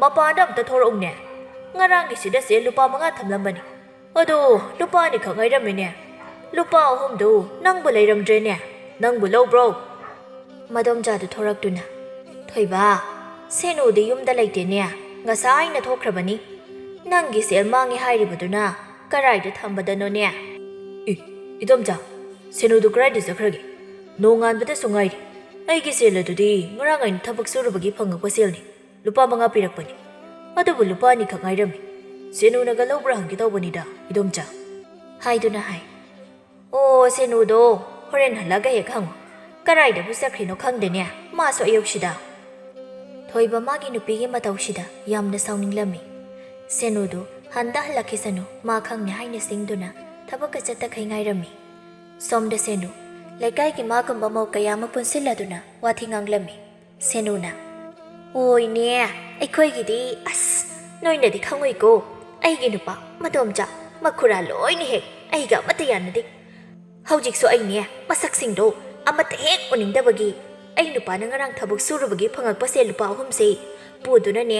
ꯃꯄꯥꯟꯗ ꯑꯝꯇ ꯊꯣꯔꯛꯎꯅꯦ꯫ ꯉꯔꯥꯡꯒꯤꯁꯤꯗ ꯁꯦꯜ ꯂꯨꯄꯥ ꯃꯉꯥ ꯊꯝꯂꯝꯕꯅꯤ꯫ ꯑꯗꯣ ꯂꯨꯄꯥ ꯑꯅꯤꯈꯛ ꯉꯥꯏꯔꯝꯃꯤꯅꯦ꯫ ꯂꯨꯄꯥ ꯑꯍꯨꯝꯗꯨ ꯅꯪꯕꯨ ꯂꯩꯔꯝꯗ꯭ꯔꯦꯅꯦ꯫ ꯅꯪꯕꯨ ꯂꯧꯕ꯭ꯔꯣ?" ꯃꯗꯣꯝꯆꯥꯗꯨ ꯊꯣꯔꯛꯇꯨꯅ, "ꯊꯣꯏꯕ, ꯁꯦꯅꯨꯗꯤ ꯌꯨꯝꯗ ꯂꯩꯇꯦꯅꯦ꯫ ꯉꯁꯥꯏꯅ ꯊꯣꯛꯈ꯭ꯔꯕꯅꯤ꯫ ꯅꯪꯒꯤ ꯁꯦꯜ ꯃꯥꯡꯉꯦ ꯍꯥꯏꯔꯤꯕꯗꯨꯅ ꯀꯔꯥꯏꯗ ꯊꯝꯕꯗꯅꯣꯅꯦ?" "ꯑꯦ, ꯏꯗꯣꯝꯆꯥ, ꯁꯦꯅꯨꯗꯨ ꯀꯔꯥꯏꯗ ꯆꯠꯈ꯭ꯔꯒꯦ? ꯅꯣꯡꯉꯥꯟꯕꯗꯁꯨ ꯉꯥꯏꯔꯤ꯫ ꯑꯩꯒꯤ ꯁꯦꯜ ꯑꯗꯨꯗꯤ ꯉꯔꯥꯡ ꯑꯩꯅ ꯊꯕꯛ ꯁꯨꯔꯨꯕꯒꯤ ꯐꯪꯉꯛꯄ ꯁꯦꯜꯅꯤ꯫ ꯂꯨꯄꯥ ꯃꯉꯥ ꯄꯤꯔꯛꯄꯅꯤ꯫ ꯑꯗꯨꯕꯨ ꯂꯨꯄꯥ ꯑꯅꯤꯈꯛ ꯉꯥꯏꯔꯝꯃꯤ꯫ ꯁꯦꯅꯨꯅꯒ ꯂꯧꯕ꯭ꯔꯥ ꯍꯪꯒꯦ ꯇꯧꯕꯅꯤꯗ, ꯏꯗꯣꯝꯆꯥ" ꯍꯥꯏꯗꯨꯅ ꯍꯥꯏ꯫ "ꯑꯣ, ꯁꯦꯅꯨꯗꯣ ꯍꯣꯔꯦꯟ ꯍꯜꯂꯛꯑꯒ ꯍꯦꯛ ꯍꯪꯉꯨ꯫ ꯀꯔꯥꯏꯗꯕꯨ ꯆꯠꯈ꯭ꯔꯤꯅꯣ ꯈꯪꯗꯦꯅꯦ, ꯃꯥꯁꯨ ꯑꯌꯨꯛꯁꯤꯗ"꯫ ꯊꯣꯏꯕ ꯃꯥꯒꯤ ꯅꯨꯄꯤꯒꯤ ꯃꯇꯧꯁꯤꯗ ꯌꯥꯝꯅ ꯁꯥꯎꯅꯤꯡꯂꯝꯃꯤ꯫ ꯁꯦꯅꯨꯗꯨ ꯍꯟꯗ ꯍꯜꯂꯛꯈꯤꯁꯅꯨ, ꯃꯥ ꯈꯪꯅꯤ ꯍꯥꯏꯅ ꯁꯤꯡꯗꯨꯅ ꯊꯕꯛꯀ ꯆꯠꯇꯈꯩ ꯉꯥꯏꯔꯝꯃꯤ꯫ ꯁꯣꯝꯗ ꯁꯦꯅꯨ ꯂꯩꯀꯥꯏꯒꯤ ꯃꯥꯒꯨꯝꯕ ꯃꯧ ꯀꯌꯥ ꯑꯃ ꯄꯨꯟꯁꯤꯜꯂꯗꯨꯅ ꯋꯥꯊꯤ ꯉꯥꯡꯂꯝꯃꯤ꯫ ꯁꯦꯅꯨꯅ, "ꯑꯣꯏꯅꯦ, ꯑꯩꯈꯣꯏꯒꯤꯗꯤ ꯑꯁ ꯅꯣꯏꯅꯗꯤ ꯈꯪꯉꯣꯏꯀꯣ, ꯑꯩꯒꯤ ꯅꯨꯄꯥ ꯃꯗꯣꯝꯆꯥ ꯃꯈꯨꯔꯥ ꯂꯣꯏꯅ ꯍꯦꯛ ꯑꯩꯒ ꯑꯃꯠꯇ ꯌꯥꯅꯗꯦ꯫ ꯍꯧꯖꯤꯛꯁꯨ ꯑꯩꯅꯦ ꯃꯁꯛꯁꯤꯡꯗꯣ ꯑꯃꯠꯇ ꯍꯦꯛ ꯎꯅꯤꯡꯗꯕꯒꯤ ꯑꯩ ꯅꯨꯄꯥꯅ ꯉꯔꯥꯡ ꯊꯕꯛ ꯁꯨꯔꯨꯕꯒꯤ ꯐꯪꯉꯛꯄ ꯁꯦꯜ ꯂꯨꯄꯥ ꯑꯍꯨꯝꯁꯦ ꯄꯨꯗꯨꯅꯅꯦ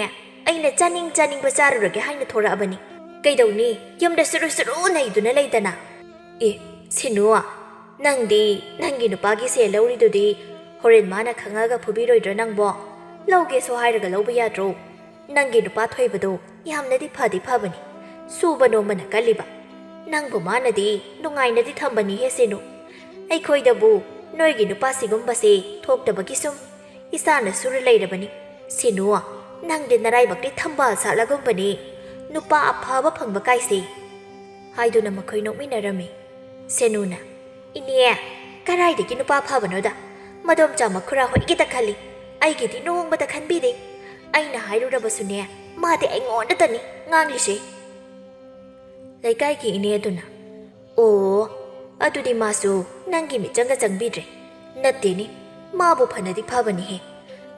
ꯑꯩꯅ ꯆꯥꯅꯤꯡ ꯆꯥꯅꯤꯡꯕ ꯆꯥꯔꯨꯔꯒꯦ ꯍꯥꯏꯅ ꯊꯣꯔꯛꯑꯕꯅꯤ꯫ ꯀꯩꯗꯧꯅꯤ, ꯌꯨꯝꯗ ꯁꯨꯔꯨ ꯁꯨꯔꯨ ꯅꯩꯗꯨꯅ ꯂꯩꯗꯅ?" "ꯑꯦ, ꯁꯦꯅꯨ, ꯅꯪꯗꯤ ꯅꯪꯒꯤ ꯅꯨꯄꯥꯒꯤ ꯁꯦꯜ ꯂꯧꯔꯤꯗꯨꯗꯤ ꯍꯣꯔꯦꯟ ꯃꯥꯅ ꯈꯪꯉꯒ ꯐꯨꯕꯤꯔꯣꯏꯗ꯭ꯔꯣ ꯅꯪꯕꯣ? ꯂꯧꯒꯦꯁꯨ ꯍꯥꯏꯔꯒ ꯂꯧꯕ ꯌꯥꯗ꯭ꯔꯣ? ꯅꯪꯒꯤ ꯅꯨꯄꯥ ꯊꯣꯏꯕꯗꯣ ꯌꯥꯝꯅꯗꯤ ꯐꯗꯤ ꯐꯕꯅꯤ, ꯁꯨꯕ ꯅꯣꯝꯕꯅ ꯀꯜꯂꯤꯕ꯫ ꯅꯪꯕꯨ ꯃꯥꯅꯗꯤ ꯅꯨꯡꯉꯥꯏꯅꯗꯤ ꯊꯝꯕꯅꯤꯍꯦ ꯁꯦꯅꯨ꯫ ꯑꯩꯈꯣꯏꯗꯕꯨ ꯅꯣꯏꯒꯤ ꯅꯨꯄꯥ ꯁꯤꯒꯨꯝꯕꯁꯦ ꯊꯣꯛꯇꯕꯒꯤ ꯁꯨꯝ ꯏꯁꯥꯅ ꯁꯨꯔ ꯂꯩꯔꯕꯅꯤ꯫ ꯁꯦꯅꯨ, ꯅꯪꯗꯤ ꯅꯔꯥꯏꯕꯛꯇꯤ ꯊꯝꯕꯥꯜ ꯁꯥꯠꯂꯒꯨꯝꯕꯅꯤ, ꯅꯨꯄꯥ ꯑꯐꯕ ꯐꯪꯕ ꯀꯥꯏꯁꯦ," ꯍꯥꯏꯗꯨꯅ ꯃꯈꯣꯏ ꯅꯣꯛꯃꯤꯟꯅꯔꯝꯃꯤ꯫ ꯁꯦꯅꯨꯅ, "ꯏꯅꯦ, ꯀꯔꯥꯏꯗꯒꯤ ꯅꯨꯄꯥ ꯐꯕꯅꯣꯗ? ꯃꯗꯣꯝꯆꯥ ꯃꯈꯨꯔꯥ ꯍꯣꯏꯒꯤꯗ ꯈꯜꯂꯤ, ꯑꯩꯒꯤꯗꯤ ꯅꯣꯡꯃꯇ ꯈꯟꯕꯤꯗꯦ꯫ ꯑꯩꯅ ꯍꯥꯏꯔꯨꯔꯕꯁꯨꯅꯦ, ꯃꯥꯗꯤ ꯑꯩꯉꯣꯟꯗꯇꯅꯤ ꯉꯥꯡꯂꯤꯁꯦ꯫" ꯂꯩꯀꯥꯏꯒꯤ ꯏꯅꯦ ꯑꯗꯨꯅ, "ꯑꯣ, ꯑꯗꯨꯗꯤ ꯃꯥꯁꯨ ꯅꯪꯒꯤ ꯃꯤꯆꯪꯒ ꯆꯪꯕꯤꯗ꯭ꯔꯦ꯫ ꯅꯠꯇꯦꯅꯦ, ꯃꯥꯕꯨ ꯐꯅꯗꯤ ꯐꯕꯅꯤꯍꯦ꯫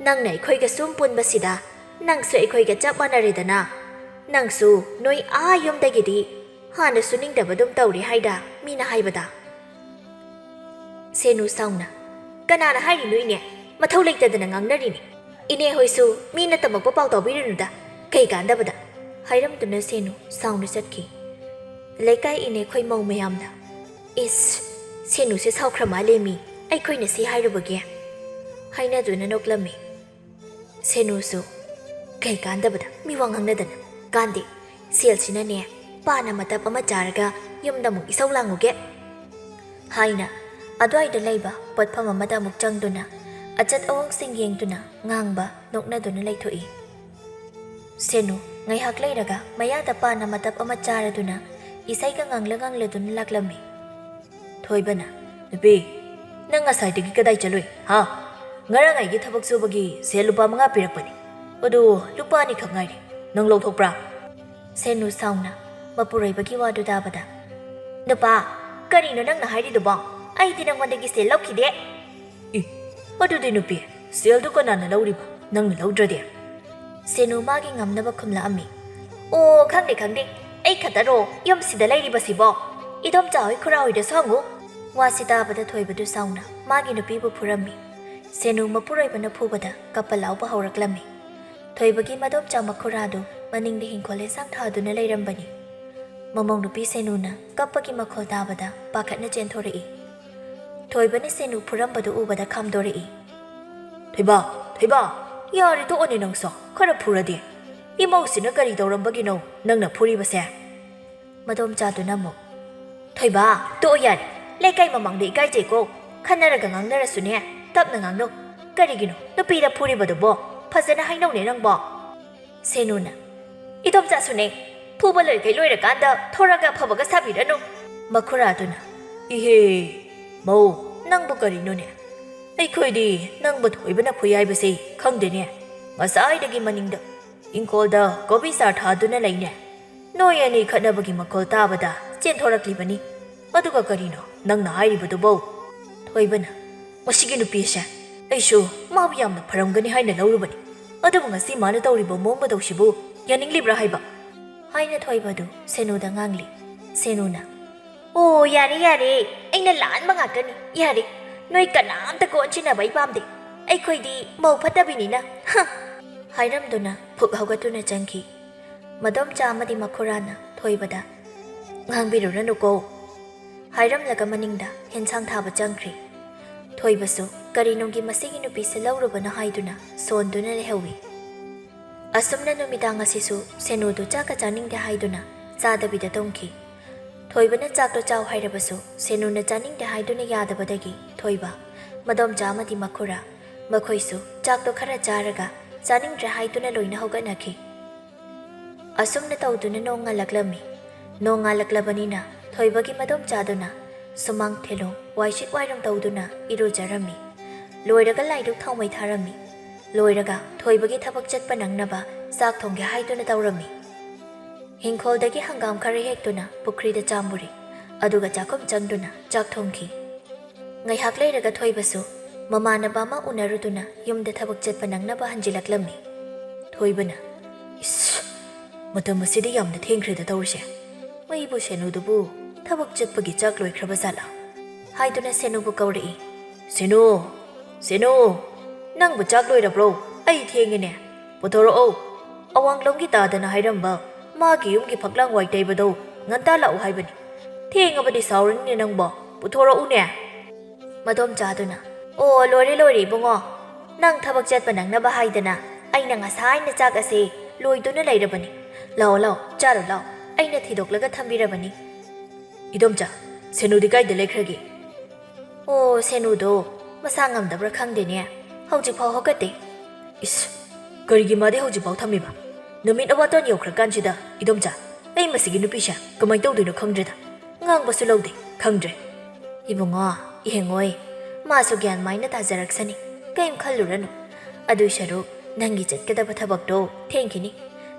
ꯅꯪꯅ ꯑꯩꯈꯣꯏꯒ ꯁꯨꯝ ꯄꯨꯟꯕꯁꯤꯗ ꯅꯪꯁꯨ ꯑꯩꯈꯣꯏꯒ ꯆꯞ ꯃꯥꯟꯅꯔꯦꯗꯅ꯫ ꯅꯪꯁꯨ ꯅꯣꯏ ꯑꯥ ꯌꯨꯝꯗꯒꯤꯗꯤ ꯍꯥꯟꯅ ꯁꯨꯅꯤꯡꯗꯕꯗꯨꯝ ꯇꯧꯔꯤ ꯍꯥꯏꯗ ꯃꯤꯅ ꯍꯥꯏꯕꯗ?" ꯁꯦꯅꯨ ꯁꯥꯎꯅ, "ꯀꯅꯥꯅ ꯍꯥꯏꯔꯤꯅꯣ ꯏꯅꯦ? ꯃꯊꯧ ꯂꯩꯇꯗꯅ ꯉꯥꯡꯅꯔꯤꯅꯤ꯫ ꯏꯅꯦ ꯍꯣꯏꯁꯨ ꯃꯤꯅ ꯇꯝꯃꯛꯄ ꯄꯥꯎ ꯇꯥꯕꯤꯔꯨꯅꯨꯗ, ꯀꯩ ꯀꯥꯟꯗꯕꯗ?" ꯍꯥꯏꯔꯝꯗꯨꯅ ꯁꯦꯅꯨ ꯁꯥꯎꯅ ꯆꯠꯈꯤ꯫ ꯂꯩꯀꯥꯏ ꯏꯅꯦꯈꯣꯏ ꯃꯧ ꯃꯌꯥꯝꯅ, "ꯏꯁ, ꯁꯦꯅꯨꯁꯦ ꯁꯥꯎꯈ꯭ꯔ ꯃꯥꯜꯂꯦ ꯃꯤ, ꯑꯩꯈꯣꯏꯅ ꯁꯤ ꯍꯥꯏꯔꯨꯕꯒꯤ?" ꯍꯥꯏꯅꯗꯨꯅ ꯅꯣꯛꯂꯝꯃꯤ꯫ ꯁꯦꯅꯨꯁꯨ, "ꯀꯩ ꯀꯥꯟꯗꯕꯗ ꯃꯤ ꯋꯥ ꯉꯥꯡꯅꯗꯅ? ꯀꯥꯟꯗꯦ, ꯁꯦꯜꯁꯤꯅꯅꯦ ꯄꯥꯅ ꯃꯇꯞ ꯑꯃ ꯆꯥꯔꯒ ꯌꯨꯝꯗ ꯑꯃꯨꯛ ꯏꯁꯧ ꯂꯥꯡꯉꯨꯒꯦ," ꯍꯥꯏꯅ ꯑꯗ꯭ꯋꯥꯏꯗ ꯂꯩꯕ ꯄꯣꯠꯐꯝ ꯑꯃꯗ ꯑꯃꯨꯛ ꯆꯪꯗꯨꯅ ꯑꯆꯠ ꯑꯋꯣꯡꯁꯤꯡ ꯌꯦꯡꯗꯨꯅ ꯉꯥꯡꯕ ꯅꯣꯛꯅꯗꯨꯅ ꯂꯩꯊꯣꯛꯏ꯫ ꯁꯦꯅꯨ ꯉꯥꯏꯍꯥꯛ ꯂꯩꯔꯒ ꯃꯌꯥꯗ ꯄꯥꯅ ꯃꯇꯞ ꯑꯃ ꯆꯥꯔꯗꯨꯅ ꯏꯁꯩꯒ ꯉꯪꯂ ꯉꯪꯂꯗꯨꯅ ꯂꯥꯛꯂꯝꯃꯤ꯫ ꯊꯣꯏꯕꯅ, "ꯅꯨꯄꯤ, ꯅꯪ ꯉꯁꯥꯏꯗꯒꯤ ꯀꯗꯥꯏ ꯆꯠꯂꯨꯏ, ꯍꯥ?" "ꯉꯔꯥꯡ ꯑꯩꯒꯤ ꯊꯕꯛ ꯁꯨꯕꯒꯤ ꯁꯦꯜ ꯂꯨꯄꯥ ꯃꯉꯥ ꯄꯤꯔꯛꯄꯅꯤ꯫ ꯑꯗꯨ ꯂꯨꯄꯥ ꯑꯅꯤꯈꯛ ꯉꯥꯏꯔꯦ꯫ ꯅꯪ ꯂꯧꯊꯣꯛꯄ꯭ꯔꯥ?" ꯁꯦꯅꯨ ꯁꯥꯎꯅ ꯃꯄꯨꯔꯣꯏꯕꯒꯤ ꯋꯥꯗꯨ ꯇꯥꯕꯗ, "ꯅꯨꯄꯥ, ꯀꯔꯤꯅꯣ ꯅꯪꯅ ꯍꯥꯏꯔꯤꯗꯨꯕꯣ? ꯑꯩꯗꯤ ꯅꯪꯉꯣꯟꯗꯒꯤ ꯁꯦꯜ ꯂꯧꯈꯤꯗꯦ!" "ꯏ, ꯑꯗꯨꯗꯤ ꯅꯨꯄꯤ, ꯁꯦꯜꯗꯨ ꯀꯅꯥꯅ ꯂꯧꯔꯤꯕ? ꯅꯪꯅ ꯂꯧꯗ꯭ꯔꯗꯤ?" ꯁꯦꯅꯨ ꯃꯥꯒꯤ ꯉꯝꯅꯕ ꯈꯨꯝꯂꯛꯑꯝꯃꯤ꯫ "ꯑꯣ, ꯈꯪꯗꯦ, ꯈꯪꯗꯦ꯫ ꯑꯩ ꯈꯛꯇꯔꯣ ꯌꯨꯝꯁꯤꯗ ꯂꯩꯔꯤꯕꯁꯤꯕꯣ? ꯏꯗꯣꯝꯆꯥ ꯍꯣꯏ, ꯈꯨꯔꯥ ꯍꯣꯏꯗꯁꯨ ꯍꯪꯉꯨ꯫" ꯋꯥꯁꯤ ꯇꯥꯕꯗ ꯊꯣꯏꯕꯗꯨ ꯁꯥꯎꯅ ꯃꯥꯒꯤ ꯅꯨꯄꯤꯕꯨ ꯐꯨꯔꯝꯃꯤ꯫ ꯁꯦꯅꯨ ꯃꯄꯨꯔꯣꯏꯕꯅ ꯐꯨꯕꯗ ꯀꯞꯄ ꯂꯥꯎꯕ ꯍꯧꯔꯛꯂꯝꯃꯤ꯫ ꯊꯣꯏꯕꯒꯤ ꯃꯗꯣꯝꯆꯥ ꯃꯈꯨꯔꯥꯗꯨ ꯃꯅꯤꯡꯗ ꯍꯤꯡꯈꯣꯜ ꯏꯟꯁꯥꯡ ꯊꯥꯗꯨꯅ ꯂꯩꯔꯝꯕꯅꯤ꯫ ꯃꯃꯧ ꯅꯨꯄꯤ ꯁꯦꯅꯨꯅ ꯀꯞꯄꯒꯤ ꯃꯈꯣꯜ ꯇꯥꯕꯗ ꯄꯥꯈꯠꯅ ꯆꯦꯟꯊꯣꯔꯛꯏ꯫ ꯊꯣꯏꯕꯅ ꯁꯦꯅꯨ ꯐꯨꯔꯝꯕꯗꯨ ꯎꯕꯗ ꯈꯥꯝꯗꯣꯔꯛꯏ꯫ "ꯊꯣꯏꯕ, ꯊꯣꯏꯕ, ꯌꯥꯔꯦ, ꯇꯣꯛꯑꯣꯅꯦ ꯅꯪꯁꯨ, ꯈꯔ ꯐꯨꯔꯗꯤ꯫ ꯏꯃꯧꯁꯤꯅ ꯀꯔꯤ ꯇꯧꯔꯝꯕꯒꯤꯅꯣ ꯅꯪꯅ ꯐꯨꯔꯤꯕꯁꯦ?" ꯃꯗꯣꯝꯆꯥꯗꯨꯅ ꯑꯃꯨꯛ, "ꯊꯣꯏꯕ, ꯇꯣꯛꯑꯣ ꯌꯥꯔꯦ꯫ ꯂꯩꯀꯥꯏ ꯃꯃꯥꯡꯗ ꯏꯀꯥꯏꯖꯩꯀꯣ꯫ ꯈꯟꯅꯔꯒ ꯉꯥꯡꯅꯔꯁꯨꯅꯦ, ꯇꯞꯅ ꯉꯥꯡꯅꯧ꯫ ꯀꯔꯤꯒꯤꯅꯣ ꯅꯨꯄꯤꯗ ꯐꯨꯔꯤꯕꯗꯨꯕꯣ? ꯐꯖꯅ ꯍꯥꯏꯅꯧꯅꯦ ꯅꯪꯕꯣ꯫" ꯁꯦꯅꯨꯅ, "ꯏꯗꯣꯝꯆꯥꯁꯨꯅꯦ, ꯐꯨꯕ ꯂꯣꯏꯈꯩ ꯂꯣꯏꯔꯀꯥꯟꯗ ꯊꯣꯔꯒ ꯑꯐꯕꯒ ꯁꯥꯕꯤꯔꯅꯨ꯫" ꯃꯈꯨꯔꯥꯗꯨꯅ, "ꯏꯍꯦ, ꯃꯧ, ꯅꯪꯕꯨ ꯀꯔꯤꯅꯣꯅꯦ? ꯑꯩꯈꯣꯏꯗꯤ ꯅꯪꯕꯨ ꯊꯣꯏꯕꯅ ꯐꯨꯏ ꯍꯥꯏꯕꯁꯤ ꯈꯪꯗꯦꯅꯦ꯫ ꯉꯁꯥꯏꯗꯒꯤ ꯃꯅꯤꯡꯗ ꯏꯪꯈꯣꯜꯗ ꯀꯣꯕꯤ ꯆꯥꯔ ꯊꯥꯗꯨꯅ ꯂꯩꯅꯦ꯫ ꯅꯣꯏ ꯑꯅꯤ ꯈꯠꯅꯕꯒꯤ ꯃꯈꯣꯜ ꯇꯥꯕꯗ ꯆꯦꯟꯊꯣꯔꯛꯂꯤꯕꯅꯤ꯫ ꯑꯗꯨꯒ ꯀꯔꯤꯅꯣ ꯅꯪꯅ ꯍꯥꯏꯔꯤꯕꯗꯨꯕꯣ?" ꯊꯣꯏꯕꯅ, "ꯃꯁꯤꯒꯤ ꯅꯨꯄꯤꯁꯦ, ꯑꯩꯁꯨ ꯃꯥꯕꯨ ꯌꯥꯝꯅ ꯐꯔꯝꯒꯅꯤ ꯍꯥꯏꯅ ꯂꯧꯔꯨꯕꯅꯤ꯫ ꯑꯗꯨꯕꯨ ꯉꯁꯤ ꯃꯥꯅ ꯇꯧꯔꯤꯕ ꯃꯑꯣꯡ ꯃꯇꯧꯁꯤꯕꯨ ꯌꯥꯅꯤꯡꯂꯤꯕ꯭ꯔꯥ ꯍꯥꯏꯕ?" ꯍꯥꯏꯅ ꯊꯣꯏꯕꯗꯨ ꯁꯦꯅꯨꯗ ꯉꯥꯡꯂꯤ꯫ ꯁꯦꯅꯨꯅ, "ꯑꯣ, ꯌꯥꯔꯦ, ꯌꯥꯔꯦ꯫ ꯑꯩꯅ ꯂꯥꯟꯕ ꯉꯥꯛꯇꯅꯤ꯫ ꯌꯥꯔꯦ꯫ ꯅꯣꯏ ꯀꯅꯥꯝꯇ ꯀꯣꯟꯁꯤꯟꯅꯕ ꯑꯩ ꯄꯥꯝꯗꯦ꯫ ꯑꯩꯈꯣꯏꯗꯤ ꯃꯧ ꯐꯠꯇꯕꯤꯅꯤꯅ꯫ ꯍ!" ꯍꯥꯏꯔꯝꯗꯨꯅ ꯐꯨꯛ ꯍꯧꯒꯠꯇꯨꯅ ꯆꯪꯈꯤ꯫ ꯃꯗꯣꯝꯆꯥ ꯑꯃꯗꯤ ꯃꯈꯨꯔꯥꯅ ꯊꯣꯏꯕꯗ, "ꯉꯥꯡꯕꯤꯔꯨꯔꯅꯨꯀꯣ," ꯍꯥꯏꯔꯝꯂꯒ ꯃꯅꯤꯡꯗ ꯍꯦꯟꯁꯥꯡ ꯊꯥꯕ ꯆꯪꯈ꯭ꯔꯤ꯫ ꯊꯣꯏꯕꯁꯨ ꯀꯔꯤꯅꯨꯡꯒꯤ ꯃꯁꯤꯒꯤ ꯅꯨꯄꯤꯁꯦ ꯂꯧꯔꯨꯕꯅꯣ ꯍꯥꯏꯗꯨꯅ ꯁꯣꯟꯗꯨꯅ ꯂꯩꯍꯧꯏ꯫ ꯑꯁꯨꯝꯅ ꯅꯨꯃꯤꯗꯥꯡ ꯑꯁꯤꯁꯨ ꯁꯦꯅꯨꯗꯨ ꯆꯥꯛꯀ ꯆꯥꯅꯤꯡꯗꯦ ꯍꯥꯏꯗꯨꯅ ꯆꯥꯗꯕꯤꯗ ꯇꯨꯝꯈꯤ꯫ ꯊꯣꯏꯕꯅ ꯆꯥꯛꯇꯣ ꯆꯥꯎ ꯍꯥꯏꯔꯕꯁꯨ ꯁꯦꯅꯨꯅ ꯆꯥꯅꯤꯡꯗꯦ ꯍꯥꯏꯗꯨꯅ ꯌꯥꯗꯕꯗꯒꯤ ꯊꯣꯏꯕ, ꯃꯗꯣꯝꯆꯥ ꯑꯃꯗꯤ ꯃꯈꯨꯔꯥ, ꯃꯈꯣꯏꯁꯨ ꯆꯥꯛꯇꯣ ꯈꯔ ꯆꯥꯔꯒ ꯆꯥꯅꯤꯡꯗ꯭ꯔꯦ ꯍꯥꯏꯗꯨꯅ ꯂꯣꯏꯅ ꯍꯧꯒꯠꯅꯈꯤ꯫ ꯑꯁꯨꯝꯅ ꯇꯧꯗꯨꯅ ꯅꯣꯡ ꯉꯥꯜꯂꯛꯂꯝꯃꯤ꯫ ꯅꯣꯡ ꯉꯥꯜꯂꯛꯂꯕꯅꯤꯅ ꯊꯣꯏꯕꯒꯤ ꯃꯗꯣꯝꯆꯥꯗꯨꯅ ꯁꯨꯃꯥꯡ ꯊꯦꯂꯣꯡ ꯋꯥꯏꯁꯤꯠ ꯋꯥꯏꯔꯝ ꯇꯧꯗꯨꯅ ꯏꯔꯨꯖꯔꯝꯃꯤ꯫ ꯂꯣꯏꯔꯒ ꯂꯥꯏꯗꯨꯛ ꯊꯥꯎꯃꯩ ꯊꯥꯔꯝꯃꯤ꯫ ꯂꯣꯏꯔꯒ ꯊꯣꯏꯕꯒꯤ ꯊꯕꯛ ꯆꯠꯄ ꯅꯪꯅꯕ ꯆꯥꯛ ꯊꯣꯡꯒꯦ ꯍꯥꯏꯗꯨꯅ ꯇꯧꯔꯝꯃꯤ꯫ ꯍꯤꯡꯈꯣꯜꯗꯒꯤ ꯍꯪꯒꯥꯝ ꯈꯔ ꯍꯦꯛꯇꯨꯅ ꯄꯨꯈ꯭ꯔꯤꯗ ꯆꯥꯝꯃꯨꯔꯦ꯫ ꯑꯗꯨꯒ ꯆꯥꯛꯈꯨꯝ ꯆꯪꯗꯨꯅ ꯆꯥꯛ ꯊꯣꯡꯈꯤ꯫ ꯉꯥꯏꯍꯥꯛ ꯂꯩꯔꯒ ꯊꯣꯏꯕꯁꯨ ꯃꯃꯥꯟꯅꯕ ꯑꯃ ꯎꯅꯔꯨꯗꯨꯅ ꯌꯨꯝꯗ ꯊꯕꯛ ꯆꯠꯄ ꯅꯪꯅꯕ ꯍꯟꯖꯤꯜꯂꯛꯂꯝꯃꯤ꯫ ꯊꯣꯏꯕꯅ, "ꯏꯁ, ꯃꯇꯝ ꯑꯁꯤꯗꯤ ꯌꯥꯝꯅ ꯊꯦꯡꯈ꯭ꯔꯦꯗ ꯇꯧꯔꯤꯁꯦ꯫ ꯃꯩꯕꯨ ꯁꯦꯅꯨꯗꯨꯕꯨ ꯊꯕꯛ ꯆꯠꯄꯒꯤ ꯆꯥꯛ ꯂꯣꯏꯈ꯭ꯔꯕ ꯖꯥꯠꯂꯥ?" ꯍꯥꯏꯗꯨꯅ ꯁꯦꯅꯨꯕꯨ ꯀꯧꯔꯛꯏ꯫ "ꯁꯦꯅꯨ! ꯁꯦꯅꯨ! ꯅꯪꯕꯨ ꯆꯥꯛ ꯂꯣꯏꯔꯕ꯭ꯔꯣ? ꯑꯩ ꯊꯦꯡꯉꯦꯅꯦ꯫ ꯄꯨꯊꯣꯔꯛꯑꯣ꯫ ꯑꯋꯥꯡꯂꯣꯝꯒꯤ ꯇꯥꯗꯅ ꯍꯥꯏꯔꯝꯕ ꯃꯥꯒꯤ ꯌꯨꯝꯒꯤ ꯐꯛꯂꯥꯡ ꯋꯥꯏ ꯇꯩꯕꯗꯣ ꯉꯟꯇꯥ ꯂꯥꯛꯎ ꯍꯥꯏꯕꯅꯤ꯫ ꯊꯦꯡꯉꯕꯗꯤ ꯁꯥꯎꯔꯅꯤꯅꯦ ꯅꯪꯕꯣ꯫ ꯄꯨꯊꯣꯔꯛꯎꯅꯦ꯫" ꯃꯗꯣꯝꯆꯥꯗꯨꯅ, "ꯑꯣ, ꯂꯣꯏꯔꯦ, ꯂꯣꯏꯔꯦ, ꯏꯕꯨꯡꯉꯣ꯫ ꯅꯪ ꯊꯕꯛ ꯆꯠꯄ ꯅꯪꯅꯕ ꯍꯥꯏꯗꯅ ꯑꯩꯅ ꯉꯁꯥꯏꯅ ꯆꯥꯛ ꯑꯁꯦ ꯂꯣꯏꯗꯨꯅ ꯂꯩꯔꯕꯅꯤ꯫ ꯂꯥꯛꯑꯣ, ꯂꯥꯛꯑꯣ, ꯆꯥꯔꯣ, ꯂꯥꯛꯑꯣ꯫ ꯑꯩꯅ ꯊꯤꯗꯣꯛꯂꯒ ꯊꯝꯕꯤꯔꯕꯅꯤ꯫" "ꯏꯗꯣꯝꯆꯥ, ꯁꯦꯅꯨꯗꯤ ꯀꯥꯏꯗ ꯂꯩꯈ꯭ꯔꯒꯦ?" "ꯑꯣ, ꯁꯦꯅꯨꯗꯣ ꯃꯁꯥ ꯉꯝꯗꯕ꯭ꯔꯥ ꯈꯪꯗꯦꯅꯦ, ꯍꯧꯖꯤꯛꯐꯥꯎ ꯍꯧꯒꯠꯇꯦ꯫" "ꯏꯁ, ꯀꯔꯤꯒꯤ ꯃꯥꯗꯤ ꯍꯧꯖꯤꯛꯐꯥꯎ ꯊꯝꯃꯤꯕ? ꯅꯨꯃꯤꯠ ꯑꯋꯥꯇꯣꯟ ꯌꯧꯈ꯭ꯔꯀꯥꯟꯁꯤꯗ, ꯏꯗꯣꯝꯆꯥ, ꯑꯩ ꯃꯁꯤꯒꯤ ꯅꯨꯄꯤꯁꯦ ꯀꯃꯥꯏꯅ ꯇꯧꯗꯣꯏꯅꯣ ꯈꯪꯗ꯭ꯔꯦꯗ꯫ ꯉꯥꯡꯕꯁꯨ ꯂꯧꯗꯦ, ꯈꯪꯗ꯭ꯔꯦ꯫" "ꯏꯕꯨꯡꯉꯣ, ꯏꯍꯦꯡꯉꯣꯏ, ꯃꯥꯁꯨ ꯒ꯭ꯌꯥꯟ ꯃꯥꯏꯅ ꯇꯥꯖꯔꯛꯁꯅꯤ, ꯀꯩꯝ ꯈꯜꯂꯨꯔꯅꯨ꯫ ꯑꯗꯨꯏ ꯁꯔꯨꯛ ꯅꯪꯒꯤ ꯆꯠꯀꯗꯕ ꯊꯕꯛꯇꯣ ꯊꯦꯡꯈꯤꯅꯤ꯫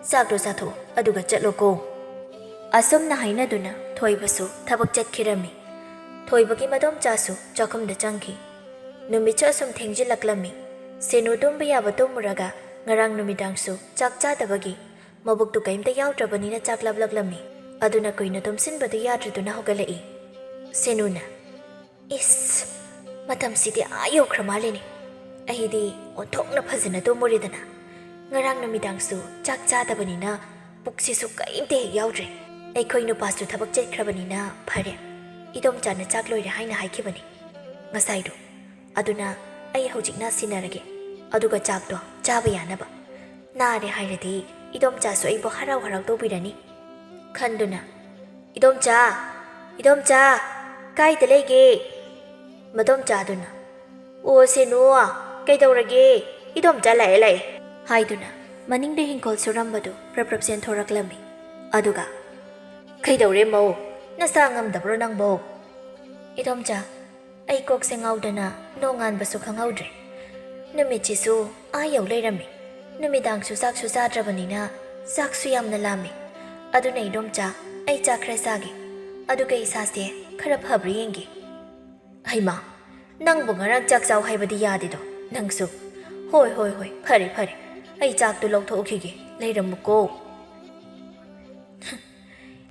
ꯆꯥꯛꯇꯣ ꯆꯥꯊꯣꯛꯑꯣ, ꯑꯗꯨꯒ ꯆꯠꯂꯣꯀꯣ꯫" ꯑꯁꯨꯝꯅ ꯍꯥꯏꯅꯗꯨꯅ ꯊꯣꯏꯕꯁꯨ ꯊꯕꯛ ꯆꯠꯈꯤꯔꯝꯃꯤ꯫ ꯊꯣꯏꯕꯒꯤ ꯃꯗꯣꯝꯆꯥꯁꯨ ꯆꯥꯛꯈꯨꯝꯗ ꯆꯪꯈꯤ꯫ ꯅꯨꯃꯤꯠꯁꯨ ꯑꯁꯨꯝ ꯊꯦꯡꯖꯤꯜꯂꯛꯂꯝꯃꯤ꯫ ꯁꯦꯅꯨ ꯇꯨꯝꯕ ꯌꯥꯕ ꯇꯨꯝꯃꯨꯔꯒ ꯉꯔꯥꯡ ꯅꯨꯃꯤꯗꯥꯡꯁꯨ ꯆꯥꯛ ꯆꯥꯗꯕꯒꯤ ꯃꯕꯨꯛꯇꯨ ꯀꯩꯝꯇ ꯌꯥꯎꯗ꯭ꯔꯕꯅꯤꯅ ꯆꯥꯛ ꯂꯥꯞꯂꯛꯂꯝꯃꯤ꯫ ꯑꯗꯨꯅ ꯀꯨꯏꯅ ꯇꯨꯝꯁꯤꯟꯕꯗꯨ ꯌꯥꯗ꯭ꯔꯗꯨꯅ ꯍꯧꯒꯠꯂꯛꯏ꯫ ꯁꯦꯅꯨꯅ, "ꯏꯁ, ꯃꯇꯝꯁꯤꯗꯤ ꯑꯥ ꯌꯧꯈ꯭ꯔ ꯃꯥꯜꯂꯦꯅꯦ꯫ ꯑꯩꯗꯤ ꯑꯣꯟꯊꯣꯛꯅ ꯐꯖꯅ ꯇꯨꯝꯃꯨꯔꯦꯗꯅ꯫ ꯉꯔꯥꯡ ꯅꯨꯃꯤꯗꯥꯡꯁꯨ ꯆꯥꯛ ꯆꯥꯗꯕꯅꯤꯅ ꯄꯨꯛꯁꯤꯁꯨ ꯀꯔꯤꯝꯇ ꯍꯦꯛ ꯌꯥꯎꯗ꯭ꯔꯦ꯫ ꯑꯩꯈꯣꯏ ꯅꯨꯄꯥꯁꯨ ꯊꯕꯛ ꯆꯠꯈ꯭ꯔꯕꯅꯤꯅ ꯐꯔꯦ꯫ ꯏꯗꯣꯝꯆꯥꯅ ꯆꯥꯛ ꯂꯣꯏꯔꯦ ꯍꯥꯏꯅ ꯍꯥꯏꯈꯤꯕꯅꯤ ꯉꯁꯥꯏꯗꯣ꯫ ꯑꯗꯨꯅ ꯑꯩ ꯍꯧꯖꯤꯛꯅ ꯁꯤꯟꯅꯔꯒꯦ, ꯑꯗꯨꯒ ꯆꯥꯛꯇꯣ ꯆꯥꯕ ꯌꯥꯅꯕ꯫ ꯅꯥꯔꯦ ꯍꯥꯏꯔꯗꯤ ꯏꯗꯣꯝꯆꯥꯁꯨ ꯑꯩꯕꯨ ꯍꯔꯥꯎ ꯍꯔꯥꯎ ꯇꯧꯕꯤꯔꯅꯤ꯫" ꯈꯟꯗꯨꯅ, "ꯏꯗꯣꯝꯆꯥ! ꯏꯗꯣꯝꯆꯥ! ꯀꯥꯏꯗ ꯂꯩꯒꯦ?" ꯃꯗꯣꯝꯆꯥꯗꯨꯅ, "ꯑꯣ ꯁꯦꯅꯨ, ꯀꯩꯗꯧꯔꯒꯦ? ꯏꯗꯣꯝꯆꯥ ꯂꯥꯛꯑꯦ, ꯂꯥꯛꯑꯦ" ꯍꯥꯏꯗꯨꯅ ꯃꯅꯤꯡꯗ ꯍꯤꯡꯈꯣꯜ ꯁꯨꯔꯝꯕꯗꯨ ꯄ꯭ꯔꯞ ꯄ꯭ꯔꯞ ꯆꯦꯟꯊꯣꯔꯛꯂꯝꯃꯤ꯫ ꯑꯗꯨꯒ, "ꯀꯩꯗꯧꯔꯦ ꯃꯧ? ꯅꯁꯥ ꯉꯝꯗꯕ꯭ꯔꯣ ꯅꯪꯕꯣ?" "ꯏꯗꯣꯝꯆꯥ, ꯑꯩ ꯀꯣꯛꯁꯦ ꯉꯥꯎꯗꯅ ꯅꯣꯡꯉꯥꯟꯕꯁꯨ ꯈꯪꯍꯧꯗ꯭ꯔꯦ꯫ ꯅꯨꯃꯤꯠꯁꯤꯁꯨ ꯑꯥ ꯌꯧ ꯂꯩꯔꯝꯃꯤ꯫ ꯅꯨꯃꯤꯗꯥꯡꯁꯨ ꯆꯥꯛꯁꯨ ꯆꯥꯗ꯭ꯔꯕꯅꯤꯅ ꯆꯥꯛꯁꯨ ꯌꯥꯝꯅ ꯂꯥꯝꯃꯤ꯫ ꯑꯗꯨꯅ ꯏꯗꯣꯝꯆꯥ, ꯑꯩ ꯆꯥꯛ ꯈꯔ ꯆꯥꯒꯦ, ꯑꯗꯨꯒ ꯏꯁꯥꯁꯦ ꯈꯔ ꯐꯕ꯭ꯔꯥ ꯌꯦꯡꯒꯦ꯫ ꯍꯩꯃꯥ, ꯅꯪꯕꯨ ꯉꯔꯥꯡ ꯆꯥꯛ ꯆꯥꯎ ꯍꯥꯏꯕꯗꯤ ꯌꯥꯗꯦꯗꯣ, ꯅꯪꯁꯨ꯫ ꯍꯣꯏ, ꯍꯣꯏ, ꯍꯣꯏ, ꯐꯔꯦ, ꯐꯔꯦ꯫ ꯑꯩ ꯆꯥꯛꯇꯨ ꯂꯧꯊꯣꯛꯈꯤꯒꯦ, ꯂꯩꯔꯝꯃꯨꯀꯣ꯫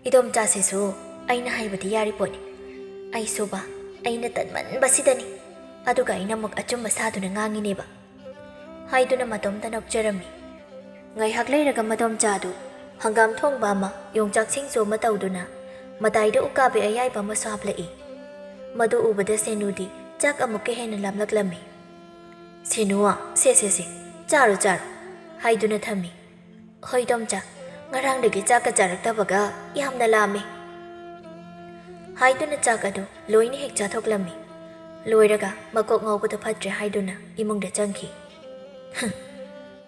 ꯏꯗꯣꯝꯆꯥꯁꯤꯁꯨ ꯑꯩꯅ ꯍꯥꯏꯕꯗꯤ ꯌꯥꯔꯤ ꯄꯣꯠꯅꯤ꯫ ꯑꯩꯁꯨꯕ, ꯑꯩꯅ ꯇꯟꯃꯟꯕꯁꯤꯗꯅꯤ꯫ ꯑꯗꯨꯒ ꯑꯩꯅ ꯑꯃꯨꯛ ꯑꯆꯨꯝꯕ ꯁꯥꯗꯨꯅ ꯉꯥꯡꯉꯤꯅꯦꯕ꯫ ꯍꯥꯏꯗꯨꯅ ꯃꯇꯣꯝꯇ ꯅꯣꯛꯆꯔꯝꯃꯤ꯫ ꯉꯥꯏꯍꯥꯛ ꯂꯩꯔꯒ ꯃꯗꯣꯝꯆꯥꯗꯨ ꯍꯪꯒꯥꯝ ꯊꯣꯡꯕ ꯑꯃ, ꯌꯣꯡꯆꯥꯛ ꯁꯤꯡꯖꯨ ꯑꯃ ꯇꯧꯗꯨꯅ ꯃꯇꯥꯏꯗ ꯎꯀꯥꯕꯤ ꯑꯌꯥꯏꯕ ꯑꯃꯁꯨ ꯍꯥꯞꯂꯛꯏ꯫ ꯃꯗꯨ ꯎꯕꯗ ꯁꯦꯅꯨꯗꯤ ꯆꯥꯛ ꯑꯃꯨꯛꯀ ꯍꯦꯟꯅ ꯂꯥꯝꯂꯛꯂꯝꯃꯤ꯫ "ꯁꯦꯅꯨ, ꯁꯦ, ꯁꯦ, ꯁꯦ, ꯆꯥꯔꯣ, ꯆꯥꯔꯣ," ꯍꯥꯏꯗꯨꯅ ꯊꯝꯃꯤ꯫ "ꯍꯣꯏ ꯏꯗꯣꯝꯆꯥ, ꯉꯔꯥꯡꯗꯒꯤ ꯆꯥꯛꯀ ꯆꯥꯔꯛꯇꯕꯒ ꯌꯥꯝꯅ ꯂꯥꯝꯃꯤ," ꯍꯥꯏꯗꯨꯅ ꯆꯥꯛ ꯑꯗꯨ ꯂꯣꯏꯅ ꯍꯦꯛ ꯆꯥꯊꯣꯛꯂꯝꯃꯤ꯫ ꯂꯣꯏꯔꯒ ꯃꯀꯣꯛ ꯉꯥꯎꯕꯗꯨ ꯐꯠꯇ꯭ꯔꯦ ꯍꯥꯏꯗꯨꯅ ꯏꯃꯨꯡꯗ ꯆꯪꯈꯤ꯫ "ꯍꯝ,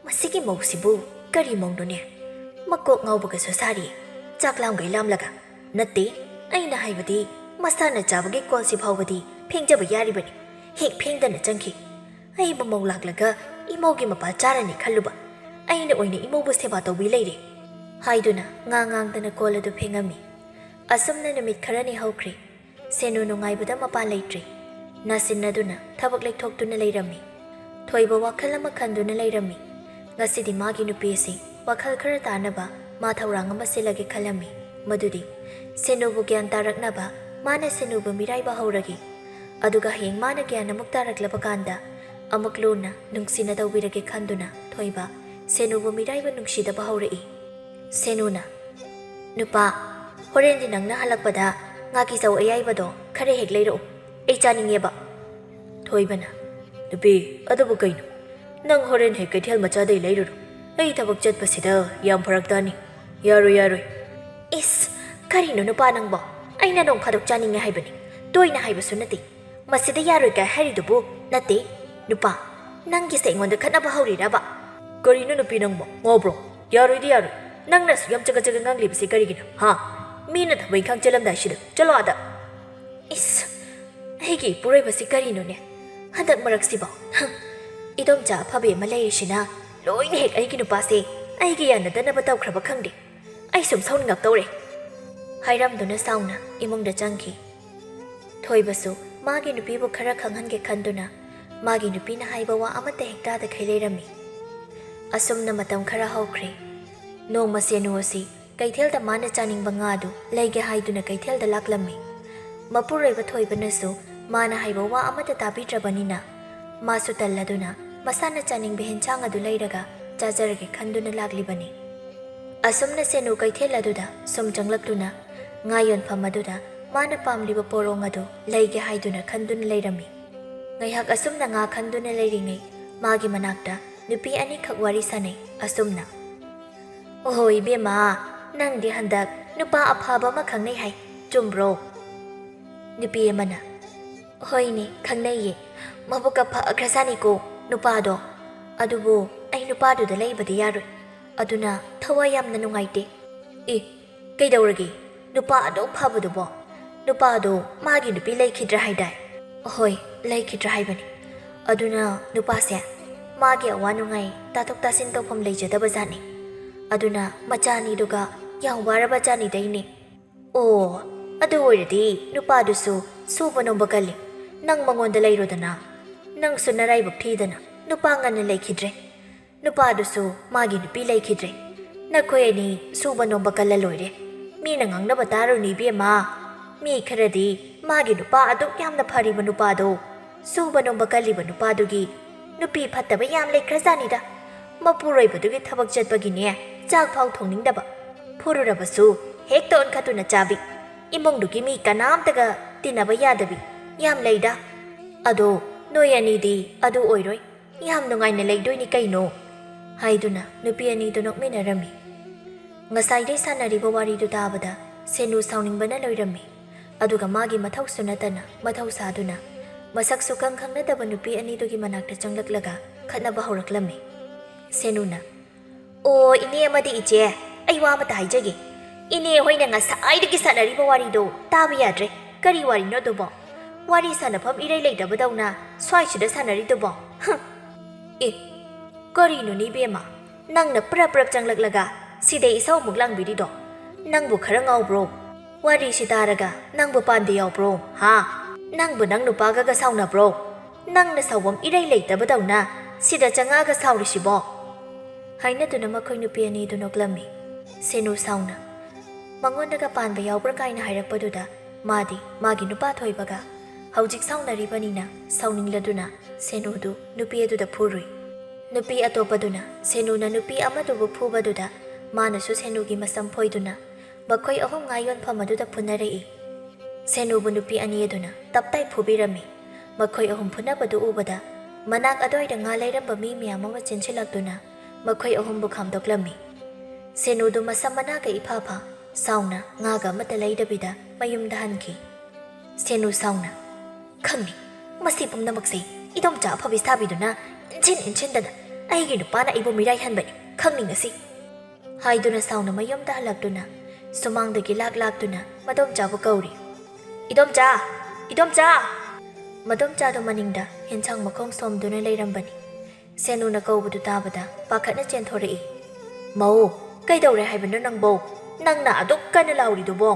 ꯃꯁꯤꯒꯤ ꯃꯧꯁꯤꯕꯨ ꯀꯔꯤ ꯃꯧꯅꯣꯅꯦ? ꯃꯀꯣꯛ ꯉꯥꯎꯕꯒꯁꯨ ꯁꯥꯔꯤ꯫ ꯆꯥꯛ ꯂꯥꯝꯒꯩ ꯂꯥꯝꯂꯒ꯫ ꯅꯠꯇꯦ, ꯑꯩꯅ ꯍꯥꯏꯕꯗꯤ ꯃꯁꯥꯅ ꯆꯥꯕꯒꯤ ꯀꯣꯜꯁꯤ ꯐꯥꯎꯕꯗꯤ ꯐꯦꯡꯖꯕ ꯌꯥꯔꯤꯕꯅꯤ꯫ ꯍꯦꯛ ꯐꯦꯡꯗꯅ ꯆꯪꯈꯤ꯫ ꯑꯩꯕꯨ ꯃꯧ ꯂꯥꯛꯂꯒ ꯏꯃꯧꯒꯤ ꯃꯄꯥ ꯆꯥꯔꯅꯤ ꯈꯜꯂꯨꯕ꯫ ꯑꯩꯅ ꯑꯣꯏꯅ ꯏꯃꯧꯕꯨ ꯁꯦꯕꯥ ꯇꯧꯕꯤ ꯂꯩꯔꯦ," ꯍꯥꯏꯗꯨꯅ ꯉꯥꯡ ꯉꯥꯡꯗꯅ ꯀꯣꯜ ꯑꯗꯨ ꯐꯦꯡꯉꯝꯃꯤ꯫ ꯑꯁꯨꯝꯅ ꯅꯨꯃꯤꯠ ꯈꯔꯅꯤ ꯍꯧꯈ꯭ꯔꯦ꯫ ꯁꯦꯅꯨ ꯅꯨꯡꯉꯥꯏꯕꯗ ꯃꯄꯥ ꯂꯩꯇ꯭ꯔꯦ꯫ ꯅꯥꯁꯤꯟꯅꯗꯨꯅ ꯊꯕꯛ ꯂꯩꯊꯣꯛꯇꯨꯅ ꯂꯩꯔꯝꯃꯤ꯫ ꯊꯣꯏꯕ ꯋꯥꯈꯜ ꯑꯃ ꯈꯟꯗꯨꯅ ꯂꯩꯔꯝꯃꯤ꯫ ꯉꯁꯤꯗꯤ ꯃꯥꯒꯤ ꯅꯨꯄꯤ ꯑꯁꯤ ꯋꯥꯈꯜ ꯈꯔ ꯇꯥꯅꯕ ꯃꯥ ꯊꯧꯔꯥꯡ ꯑꯃ ꯁꯤꯜꯂꯒꯦ ꯈꯜꯂꯝꯃꯤ꯫ ꯃꯗꯨꯗꯤ ꯁꯦꯅꯨꯕꯨ ꯒ꯭ꯌꯥꯟ ꯇꯥꯔꯛꯅꯕ ꯃꯥꯅ ꯁꯦꯅꯨꯕꯨ ꯃꯤꯔꯥꯏꯕ ꯍꯧꯔꯒꯦ꯫ ꯑꯗꯨꯒ ꯍꯌꯦꯡ ꯃꯥꯅ ꯒ꯭ꯌꯥꯟ ꯑꯃꯨꯛ ꯇꯥꯔꯛꯂꯕ ꯀꯥꯟꯗ ꯑꯃꯨꯛ ꯂꯨꯅ ꯅꯨꯡꯁꯤꯅ ꯇꯧꯕꯤꯔꯒꯦ ꯈꯟꯗꯨꯅ ꯊꯣꯏꯕ ꯁꯦꯅꯨꯕꯨ ꯃꯤꯔꯥꯏꯕ ꯅꯨꯡꯁꯤꯗꯕ ꯍꯧꯔꯛꯏ꯫ ꯁꯦꯅꯨꯅ, "ꯅꯨꯄꯥ, ꯍꯣꯔꯦꯟꯗꯤ ꯅꯪꯅ ꯍꯜꯂꯛꯄꯗ ꯉꯥꯀꯤꯖꯧ ꯑꯌꯥꯏꯕꯗꯣ ꯈꯔ ꯍꯦꯛ ꯂꯩꯔꯛꯎ꯫ ꯑꯩ ꯆꯥꯅꯤꯡꯉꯦꯕ꯫" ꯊꯣꯏꯕꯅ, "ꯅꯨꯄꯤ, ꯑꯗꯨꯕꯨ ꯀꯩꯅꯣ? ꯅꯪ ꯍꯣꯔꯦꯟ ꯍꯦꯛ ꯀꯩꯊꯦꯜ ꯃꯆꯥꯗꯩ ꯂꯩꯔꯨꯔꯣ꯫ ꯑꯩ ꯊꯕꯛ ꯆꯠꯄꯁꯤꯗ ꯌꯥꯝ ꯐꯔꯛ ꯇꯥꯅꯤ꯫ ꯌꯥꯔꯣꯏ, ꯌꯥꯔꯣꯏ꯫" "ꯏꯁ, ꯀꯔꯤꯅꯣ ꯅꯨꯄꯥ ꯅꯪꯕꯣ? ꯑꯩꯅ ꯅꯣꯡ ꯐꯥꯗꯣꯛ ꯆꯥꯅꯤꯡꯉꯦ ꯍꯥꯏꯕꯅꯤ, ꯇꯣꯏꯅ ꯍꯥꯏꯕꯁꯨ ꯅꯠꯇꯦ꯫ ꯃꯁꯤꯗ ꯌꯥꯔꯣꯏ ꯀꯥꯏ ꯍꯥꯏꯔꯤꯗꯨꯕꯨ?" "ꯅꯠꯇꯦ, ꯅꯨꯄꯥ, ꯅꯪꯒꯤꯁꯦ ꯑꯩꯉꯣꯟꯗ ꯈꯠꯅꯕ ꯍꯧꯔꯤꯔꯕ?" "ꯀꯔꯤꯅꯣ ꯅꯨꯄꯤ ꯅꯪꯕꯣ? ꯉꯥꯎꯕ꯭ꯔꯣ? ꯌꯥꯔꯣꯏꯗꯤ ꯌꯥꯔꯣꯏ꯫ ꯅꯪꯅ ꯑꯁꯨꯛ ꯌꯥꯝ ꯆꯒꯠ ꯆꯒꯠ ꯉꯥꯡꯂꯤꯕꯁꯤ ꯀꯔꯤꯒꯤꯅꯣ, ꯍꯥ? ꯃꯤꯅ ꯊꯕꯛ ꯏꯪꯈꯥꯡ ꯆꯠꯂꯝꯗꯥꯏꯁꯤꯗ꯫ ꯆꯠꯂꯣ ꯑꯥꯗ꯫" "ꯏꯁ, ꯑꯩꯒꯤ ꯏꯄꯨꯔꯣꯏꯕꯁꯤ ꯀꯔꯤꯅꯣꯅꯦ? ꯍꯟꯗꯛ ꯃꯔꯛꯁꯤꯕꯣ, ꯍꯝ, ꯏꯗꯣꯝꯆꯥ ꯑꯐꯕꯤ ꯑꯃ ꯂꯩꯔꯤꯁꯤꯅ ꯂꯣꯏꯅ ꯍꯦꯛ ꯑꯩꯒꯤ ꯅꯨꯄꯥꯁꯦ ꯑꯩꯒꯤ ꯌꯥꯅꯗꯅꯕ ꯇꯧꯈ꯭ꯔꯕ ꯈꯪꯗꯦ꯫ ꯑꯩ ꯁꯨꯝ ꯁꯥꯎꯅꯤꯡꯉꯛꯇꯧꯔꯦ," ꯍꯥꯏꯔꯝꯗꯨꯅ ꯁꯥꯎꯅ ꯏꯃꯨꯡꯗ ꯆꯪꯈꯤ꯫ ꯊꯣꯏꯕꯁꯨ ꯃꯥꯒꯤ ꯅꯨꯄꯤꯕꯨ ꯈꯔ ꯈꯪꯍꯟꯒꯦ ꯈꯟꯗꯨꯅ ꯃꯥꯒꯤ ꯅꯨꯄꯤꯅ ꯍꯥꯏꯕ ꯋꯥ ꯑꯃꯠꯇ ꯍꯦꯛ ꯇꯥꯗꯈꯩ ꯂꯩꯔꯝꯃꯤ꯫ ꯑꯁꯨꯝꯅ ꯃꯇꯝ ꯈꯔ ꯍꯧꯈ꯭ꯔꯦ꯫ ꯅꯣꯡꯃ ꯁꯦꯅꯨ ꯑꯁꯤ ꯀꯩꯊꯦꯜꯗ ꯃꯥꯅ ꯆꯥꯅꯤꯡꯕ ꯉꯥꯗꯨ ꯂꯩꯒꯦ ꯍꯥꯏꯗꯨꯅ ꯀꯩꯊꯦꯜꯗ ꯂꯥꯛꯂꯝꯃꯤ꯫ ꯃꯄꯨꯔꯣꯏꯕ ꯊꯣꯏꯕꯅꯁꯨ ꯃꯥꯅ ꯍꯥꯏꯕ ꯋꯥ ꯑꯃꯠꯇ ꯇꯥꯕꯤꯗ꯭ꯔꯕꯅꯤꯅ, ꯃꯥꯁꯨ ꯇꯜꯂꯗꯨꯅ ꯃꯁꯥꯅ ꯆꯥꯅꯤꯡꯕ ꯍꯦꯟꯁꯥꯡ ꯑꯗꯨ ꯂꯩꯔꯒ ꯆꯥꯖꯔꯒꯦ ꯈꯟꯗꯨꯅ ꯂꯥꯛꯂꯤꯕꯅꯤ꯫ ꯑꯁꯨꯝꯅ ꯁꯦꯅꯨ ꯀꯩꯊꯦꯜ ꯑꯗꯨꯗ ꯁꯨꯝ ꯆꯪꯂꯛꯇꯨꯅ ꯉꯥ ꯌꯣꯟꯐꯝ ꯑꯗꯨꯗ ꯃꯥꯅ ꯄꯥꯝꯂꯤꯕ ꯄꯣꯔꯣꯡ ꯑꯗꯨ ꯂꯩꯒꯦ ꯍꯥꯏꯗꯨꯅ ꯈꯟꯗꯨꯅ ꯂꯩꯔꯝꯃꯤ꯫ ꯉꯥꯏꯍꯥꯛ ꯑꯁꯨꯝꯅ ꯉꯥ ꯈꯟꯗꯨꯅ ꯂꯩꯔꯤꯉꯩ ꯃꯥꯒꯤ ꯃꯅꯥꯛꯇ ꯅꯨꯄꯤ ꯑꯅꯤꯈꯛ ꯋꯥꯔꯤ ꯁꯥꯅꯩ꯫ ꯑꯁꯨꯝꯅ, "ꯑꯣꯍꯣ ꯏꯕꯦꯝꯃ, ꯅꯪꯗꯤ ꯍꯟꯗꯛ ꯅꯨꯄꯥ ꯑꯐꯕ ꯑꯃ ꯈꯪꯅꯩ ꯍꯥꯏ, ꯆꯨꯝꯕ꯭ꯔꯣ?" ꯅꯨꯄꯤ ꯑꯃꯅ, "ꯍꯣꯏꯅꯦ, ꯈꯪꯅꯩꯌꯦ꯫ ꯃꯕꯨꯛꯀ ꯐꯈ꯭ꯔꯖꯥꯠꯅꯤꯀꯣ ꯅꯨꯄꯥꯗꯣ꯫ ꯑꯗꯨꯕꯨ ꯑꯩ ꯅꯨꯄꯥꯗꯨꯗ ꯂꯩꯕꯗꯤ ꯌꯥꯔꯣꯏ꯫ ꯑꯗꯨꯅ ꯊꯋꯥꯏ ꯌꯥꯝꯅ ꯅꯨꯡꯉꯥꯏꯇꯦ꯫" "ꯏ, ꯀꯩꯗꯧꯔꯒꯦ? ꯅꯨꯄꯥ ꯑꯗꯨꯛ ꯐꯕꯗꯨꯕꯣ? ꯅꯨꯄꯥꯗꯣ ꯃꯥꯒꯤ ꯅꯨꯄꯤ ꯂꯩꯈꯤꯗ꯭ꯔꯥ ꯍꯥꯏꯗꯥꯏ?" "ꯍꯣꯏ, ꯂꯩꯈꯤꯗ꯭ꯔꯥ ꯍꯥꯏꯕꯅꯤ꯫ ꯑꯗꯨꯅ ꯅꯨꯄꯥꯁꯦ ꯃꯥꯒꯤ ꯑꯋꯥ ꯅꯨꯡꯉꯥꯏ ꯇꯥꯊꯣꯛ ꯇꯥꯁꯤꯟ ꯇꯧꯐꯝ ꯂꯩꯖꯗꯕ ꯖꯥꯠꯅꯤ꯫ ꯑꯗꯨꯅ ꯃꯆꯥ ꯑꯅꯤꯗꯨꯒ ꯌꯥꯝ ꯋꯥꯔꯕ ꯖꯥꯠꯅꯤꯗ ꯏꯅꯦ꯫" "ꯑꯣ, ꯑꯗꯨ ꯑꯣꯏꯔꯗꯤ ꯅꯨꯄꯥꯗꯨꯁꯨ ꯁꯨꯕ ꯅꯣꯝꯕ ꯀꯜꯂꯤ꯫ ꯅꯪ ꯃꯉꯣꯟꯗ ꯂꯩꯔꯣꯗꯅ꯫ ꯅꯪꯁꯨ ꯅꯔꯥꯏꯕꯛ ꯊꯤꯗꯅ ꯅꯨꯄꯥ ꯉꯟꯅ ꯂꯩꯈꯤꯗ꯭ꯔꯦ꯫ ꯅꯨꯄꯥꯗꯨꯁꯨ ꯃꯥꯒꯤ ꯅꯨꯄꯤ ꯂꯩꯈꯤꯗ꯭ꯔꯦ꯫ ꯅꯈꯣꯏ ꯑꯅꯤ ꯁꯨꯕ ꯅꯣꯝꯕ ꯀꯜꯂ ꯂꯣꯏꯔꯦ꯫ ꯃꯤꯅ ꯉꯥꯡꯅꯕ ꯇꯥꯔꯨꯅꯨ ꯏꯕꯦꯝꯃ꯫ ꯃꯤ ꯈꯔꯗꯤ ꯃꯥꯒꯤ ꯅꯨꯄꯥ ꯑꯗꯨꯛ ꯌꯥꯝꯅ ꯐꯔꯤꯕ ꯅꯨꯄꯥꯗꯣ, ꯁꯨꯕ ꯅꯣꯝꯕ ꯀꯜꯂꯤꯕ ꯅꯨꯄꯥꯗꯨꯒꯤ ꯅꯨꯄꯤ ꯐꯠꯇꯕ ꯌꯥꯝ ꯂꯩꯈ꯭ꯔꯖꯥꯠꯅꯤꯗ꯫ ꯃꯄꯨꯔꯣꯏꯕꯗꯨꯒꯤ ꯊꯕꯛ ꯆꯠꯄꯒꯤꯅꯦ, ꯆꯥꯛ ꯐꯥꯎ ꯊꯣꯡꯅꯤꯡꯗꯕ꯫ ꯐꯨꯔꯨꯔꯕꯁꯨ ꯍꯦꯛꯇ ꯑꯣꯟꯈꯠꯇꯨꯅ ꯆꯥꯕꯤ꯫ ꯏꯃꯨꯡꯗꯨꯒꯤ ꯃꯤ ꯀꯅꯥꯝꯇꯒ ꯇꯤꯟꯅꯕ ꯌꯥꯗꯕꯤ ꯌꯥꯝ ꯂꯩꯗ꯫ ꯑꯗꯣ ꯅꯣꯏ ꯑꯅꯤꯗꯤ ꯑꯗꯨ ꯑꯣꯏꯔꯣꯏ꯫ ꯌꯥꯝ ꯅꯨꯡꯉꯥꯏꯅ ꯂꯩꯗꯣꯏꯅꯤ ꯀꯩꯅꯣ," ꯍꯥꯏꯗꯨꯅ ꯅꯨꯄꯤ ꯑꯅꯤꯗꯨ ꯅꯣꯛꯃꯤꯟꯅꯔꯝꯃꯤ꯫ ꯉꯁꯥꯏꯗꯩ ꯁꯥꯟꯅꯔꯤꯕ ꯋꯥꯔꯤꯗꯨ ꯇꯥꯕꯗ ꯁꯦꯅꯨ ꯁꯥꯎꯅꯤꯡꯕꯅ ꯂꯣꯏꯔꯝꯃꯤ꯫ ꯑꯗꯨꯒ ꯃꯥꯒꯤ ꯃꯊꯧꯁꯨ ꯅꯠꯇꯅ ꯃꯊꯧ ꯁꯥꯗꯨꯅ ꯃꯁꯛꯁꯨ ꯈꯪ ꯈꯪꯅꯗꯕ ꯅꯨꯄꯤ ꯑꯅꯤꯗꯨꯒꯤ ꯃꯅꯥꯛꯇ ꯆꯪꯂꯛꯂꯒ ꯈꯠꯅꯕ ꯍꯧꯔꯛꯂꯝꯃꯤ꯫ ꯁꯦꯅꯨꯅ, "ꯑꯣ, ꯏꯅꯦ ꯑꯃꯗꯤ ꯏꯆꯦ, ꯑꯩ ꯋꯥ ꯑꯃꯇ ꯍꯥꯏꯖꯒꯦ꯫ ꯏꯅꯦ ꯍꯣꯏꯅ ꯉꯁꯥꯏꯗꯒꯤ ꯁꯥꯟꯅꯔꯤꯕ ꯋꯥꯔꯤꯗꯣ ꯇꯥꯕ ꯌꯥꯗ꯭ꯔꯦ꯫ ꯀꯔꯤ ꯋꯥꯔꯤꯅꯣ ꯑꯗꯨꯕꯣ? ꯋꯥꯔꯤ ꯁꯥꯟꯅꯐꯝ ꯏꯔꯩ ꯂꯩꯇꯕꯗꯧꯅ ꯁ꯭ꯋꯥꯏꯁꯤꯗ ꯁꯥꯟꯅꯔꯤꯗꯨꯕꯣ? ꯍꯨꯝ! ꯑꯦ, ꯀꯔꯤꯅꯣꯅꯦ ꯏꯕꯦꯝꯃ? ꯅꯪꯅ ꯄ꯭ꯔꯞ ꯄ꯭ꯔꯞ ꯆꯪꯂꯛꯂꯒ ꯁꯤꯗ ꯏꯁꯧ ꯑꯃꯨꯛ ꯂꯥꯡꯕꯤꯔꯤꯗꯣ? ꯅꯪꯕꯨ ꯈꯔ ꯉꯥꯎꯕ꯭ꯔꯣ? ꯋꯥꯔꯤꯁꯤ ꯇꯥꯔꯒ ꯅꯪꯕꯨ ꯄꯥꯟꯕ ꯌꯥꯎꯕ꯭ꯔꯣ? ꯍꯥ? ꯅꯪꯕꯨ ꯅꯪ ꯅꯨꯄꯥꯒꯒ ꯁꯥꯎꯅꯕ꯭ꯔꯣ? ꯅꯪꯅ ꯁꯥꯎꯐꯝ ꯏꯔꯩ ꯂꯩꯇꯕꯗꯧꯅ ꯁꯤꯗ ꯆꯪꯉꯛꯑꯒ ꯁꯥꯎꯔꯤꯁꯤꯕꯣ? ꯍꯥꯏꯅꯗꯨꯅ ꯃꯈꯣꯏ ꯅꯨꯄꯤ ꯑꯅꯤꯗꯨ ꯅꯣꯛꯂꯝꯃꯤ꯫ ꯁꯦꯅꯨ ꯁꯥꯎꯅ ꯃꯉꯣꯟꯗꯒ ꯄꯥꯟꯕ ꯌꯥꯎꯕ꯭ꯔꯥ ꯀꯥꯏꯅ ꯍꯥꯏꯔꯛꯄꯗꯨꯗ ꯃꯥꯗꯤ ꯃꯥꯒꯤ ꯅꯨꯄꯥ ꯊꯣꯏꯕꯒ ꯍꯧꯖꯤꯛ ꯁꯥꯎꯅꯔꯤꯕꯅꯤꯅ ꯁꯥꯎꯅꯤꯡꯂꯗꯨꯅ ꯁꯦꯅꯨꯗꯨ ꯅꯨꯄꯤ ꯑꯗꯨꯗ ꯐꯨꯔꯨꯏ꯫ ꯅꯨꯄꯤ ꯑꯇꯣꯞꯄꯗꯨꯅ ꯁꯦꯅꯨꯅ ꯅꯨꯄꯤ ꯑꯃꯗꯨꯕꯨ ꯐꯨꯕꯗꯨꯗ ꯃꯥꯅꯁꯨ ꯁꯦꯅꯨꯒꯤ ꯃꯁꯝ ꯐꯣꯏꯗꯨꯅ ꯃꯈꯣꯏ ꯑꯍꯨꯝ ꯉꯥ ꯌꯣꯟꯐꯝ ꯑꯗꯨꯗ ꯐꯨꯅꯔꯛꯏ꯫ ꯁꯦꯅꯨꯕꯨ ꯅꯨꯄꯤ ꯑꯅꯤ ꯑꯗꯨꯅ ꯇꯞꯇꯥꯏ ꯐꯨꯕꯤꯔꯝꯃꯤ꯫ ꯃꯈꯣꯏ ꯑꯍꯨꯝ ꯐꯨꯅꯕꯗꯨ ꯎꯕꯗ ꯃꯅꯥꯛ ꯑꯗꯨꯋꯥꯏꯗ ꯉꯥ ꯂꯩꯔꯝꯕ ꯃꯤ ꯃꯌꯥꯝ ꯑꯃ ꯆꯦꯟꯁꯤꯜꯂꯛꯇꯨꯅ ꯃꯈꯣꯏ ꯑꯍꯨꯝꯕꯨ ꯈꯥꯝꯗꯣꯛꯂꯝꯃꯤ꯫ ꯁꯦꯅꯨꯗꯨ ꯃꯁꯝ ꯃꯅꯥꯒ ꯏꯐꯥ ꯐꯥ ꯁꯥꯎꯅ ꯉꯥꯒ ꯑꯃꯠꯇ ꯂꯩꯗꯕꯤꯗ ꯃꯌꯨꯝꯗ ꯍꯟꯈꯤ꯫ ꯁꯦꯅꯨ ꯁꯥꯎꯅ, "ꯈꯪꯅꯤ, ꯃꯁꯤ ꯄꯨꯝꯅꯃꯛꯁꯦ ꯏꯗꯣꯝꯆꯥ ꯑꯐꯕꯤ ꯁꯥꯕꯤꯗꯨꯅ ꯏꯟꯁꯤꯟ ꯏꯟꯁꯤꯟꯗꯅ ꯑꯩꯒꯤ ꯅꯨꯄꯥꯅ ꯑꯩꯕꯨ ꯃꯤꯔꯥꯏꯍꯟꯕꯅꯤ, ꯈꯪꯅꯤ ꯉꯁꯤ," ꯍꯥꯏꯗꯨꯅ ꯁꯥꯎꯅ ꯃꯌꯨꯝꯗ ꯍꯜꯂꯛꯇꯨꯅ ꯁꯨꯃꯥꯡꯗꯒꯤ ꯂꯥꯛ ꯂꯥꯛꯇꯨꯅ ꯃꯗꯣꯝꯆꯥꯕꯨ ꯀꯧꯔꯤ꯫ "ꯏꯗꯣꯝꯆꯥ! ꯏꯗꯣꯝꯆꯥ!" ꯃꯗꯣꯝꯆꯥꯗꯨ ꯃꯅꯤꯡꯗ ꯍꯦꯟꯁꯥꯡ ꯃꯈꯣꯡ ꯁꯣꯝꯗꯨꯅ ꯂꯩꯔꯝꯕꯅꯤ꯫ ꯁꯦꯅꯨꯅ ꯀꯧꯕꯗꯨ ꯇꯥꯕꯗ ꯄꯥꯈꯠꯅ ꯆꯦꯟꯊꯣꯔꯛꯏ꯫ "ꯃꯧ, ꯀꯩꯗꯧꯔꯦ ꯍꯥꯏꯕꯅꯣ ꯅꯪꯕꯣ? ꯅꯪꯅ ꯑꯗꯨꯛ ꯀꯟꯅ ꯂꯥꯎꯔꯤꯗꯨꯕꯣ?"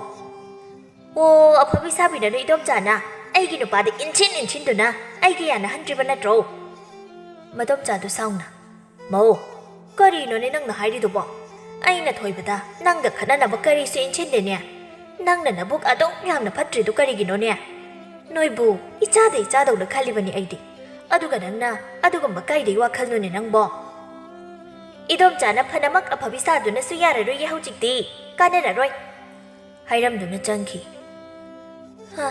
"ꯑꯣ, ꯑꯐꯕꯤ ꯁꯥꯕꯤꯅꯅꯦ ꯏꯗꯣꯝꯆꯥꯅ ꯑꯩꯒꯤ ꯅꯨꯄꯥꯗ ꯏꯟꯁꯤꯟ ꯏꯟꯁꯤꯟꯗꯨꯅ ꯑꯩꯒꯤ ꯌꯥꯅꯍꯟꯗ꯭ꯔꯤꯕ ꯅꯠꯇ꯭ꯔꯣ?" ꯃꯗꯣꯝꯆꯥꯗꯨ ꯁꯥꯎꯅ, "ꯃꯧ, ꯀꯔꯤꯅꯣꯅꯦ ꯅꯪꯅ ꯍꯥꯏꯔꯤꯗꯨꯕꯣ? ꯑꯩꯅ ꯊꯣꯏꯕꯗ ꯅꯪꯒ ꯈꯠꯅꯅꯕ ꯀꯔꯤꯁꯨ ꯏꯟꯁꯤꯟꯗꯦꯅꯦ꯫ ꯅꯪꯅ ꯅꯕꯨꯛ ꯑꯗꯨꯛ ꯌꯥꯝꯅ ꯐꯠꯇ꯭ꯔꯤꯗꯨ ꯀꯔꯤꯒꯤꯅꯣꯅꯦ? ꯅꯣꯏꯕꯨ ꯏꯆꯥꯗ ꯏꯆꯥꯗꯧꯅ ꯈꯜꯂꯤꯕꯅꯤ ꯑꯩꯗꯤ꯫ ꯑꯗꯨꯒ ꯅꯪꯅ ꯑꯗꯨꯒꯨꯝꯕ ꯀꯥꯏꯗꯩ ꯋꯥꯈꯜꯅꯣꯅꯦ ꯅꯪꯕꯣ?" "ꯏꯗꯣꯝꯆꯥꯅ ꯐꯅꯃꯛ ꯑꯐꯕꯤ ꯁꯥꯗꯨꯅꯁꯨ ꯌꯥꯔꯔꯣꯏꯌꯦ ꯍꯧꯖꯤꯛꯇꯤ, ꯀꯥꯟꯅꯔꯔꯣꯏ," ꯍꯥꯏꯔꯝꯗꯨꯅ ꯆꯪꯈꯤ꯫ ꯍꯥ,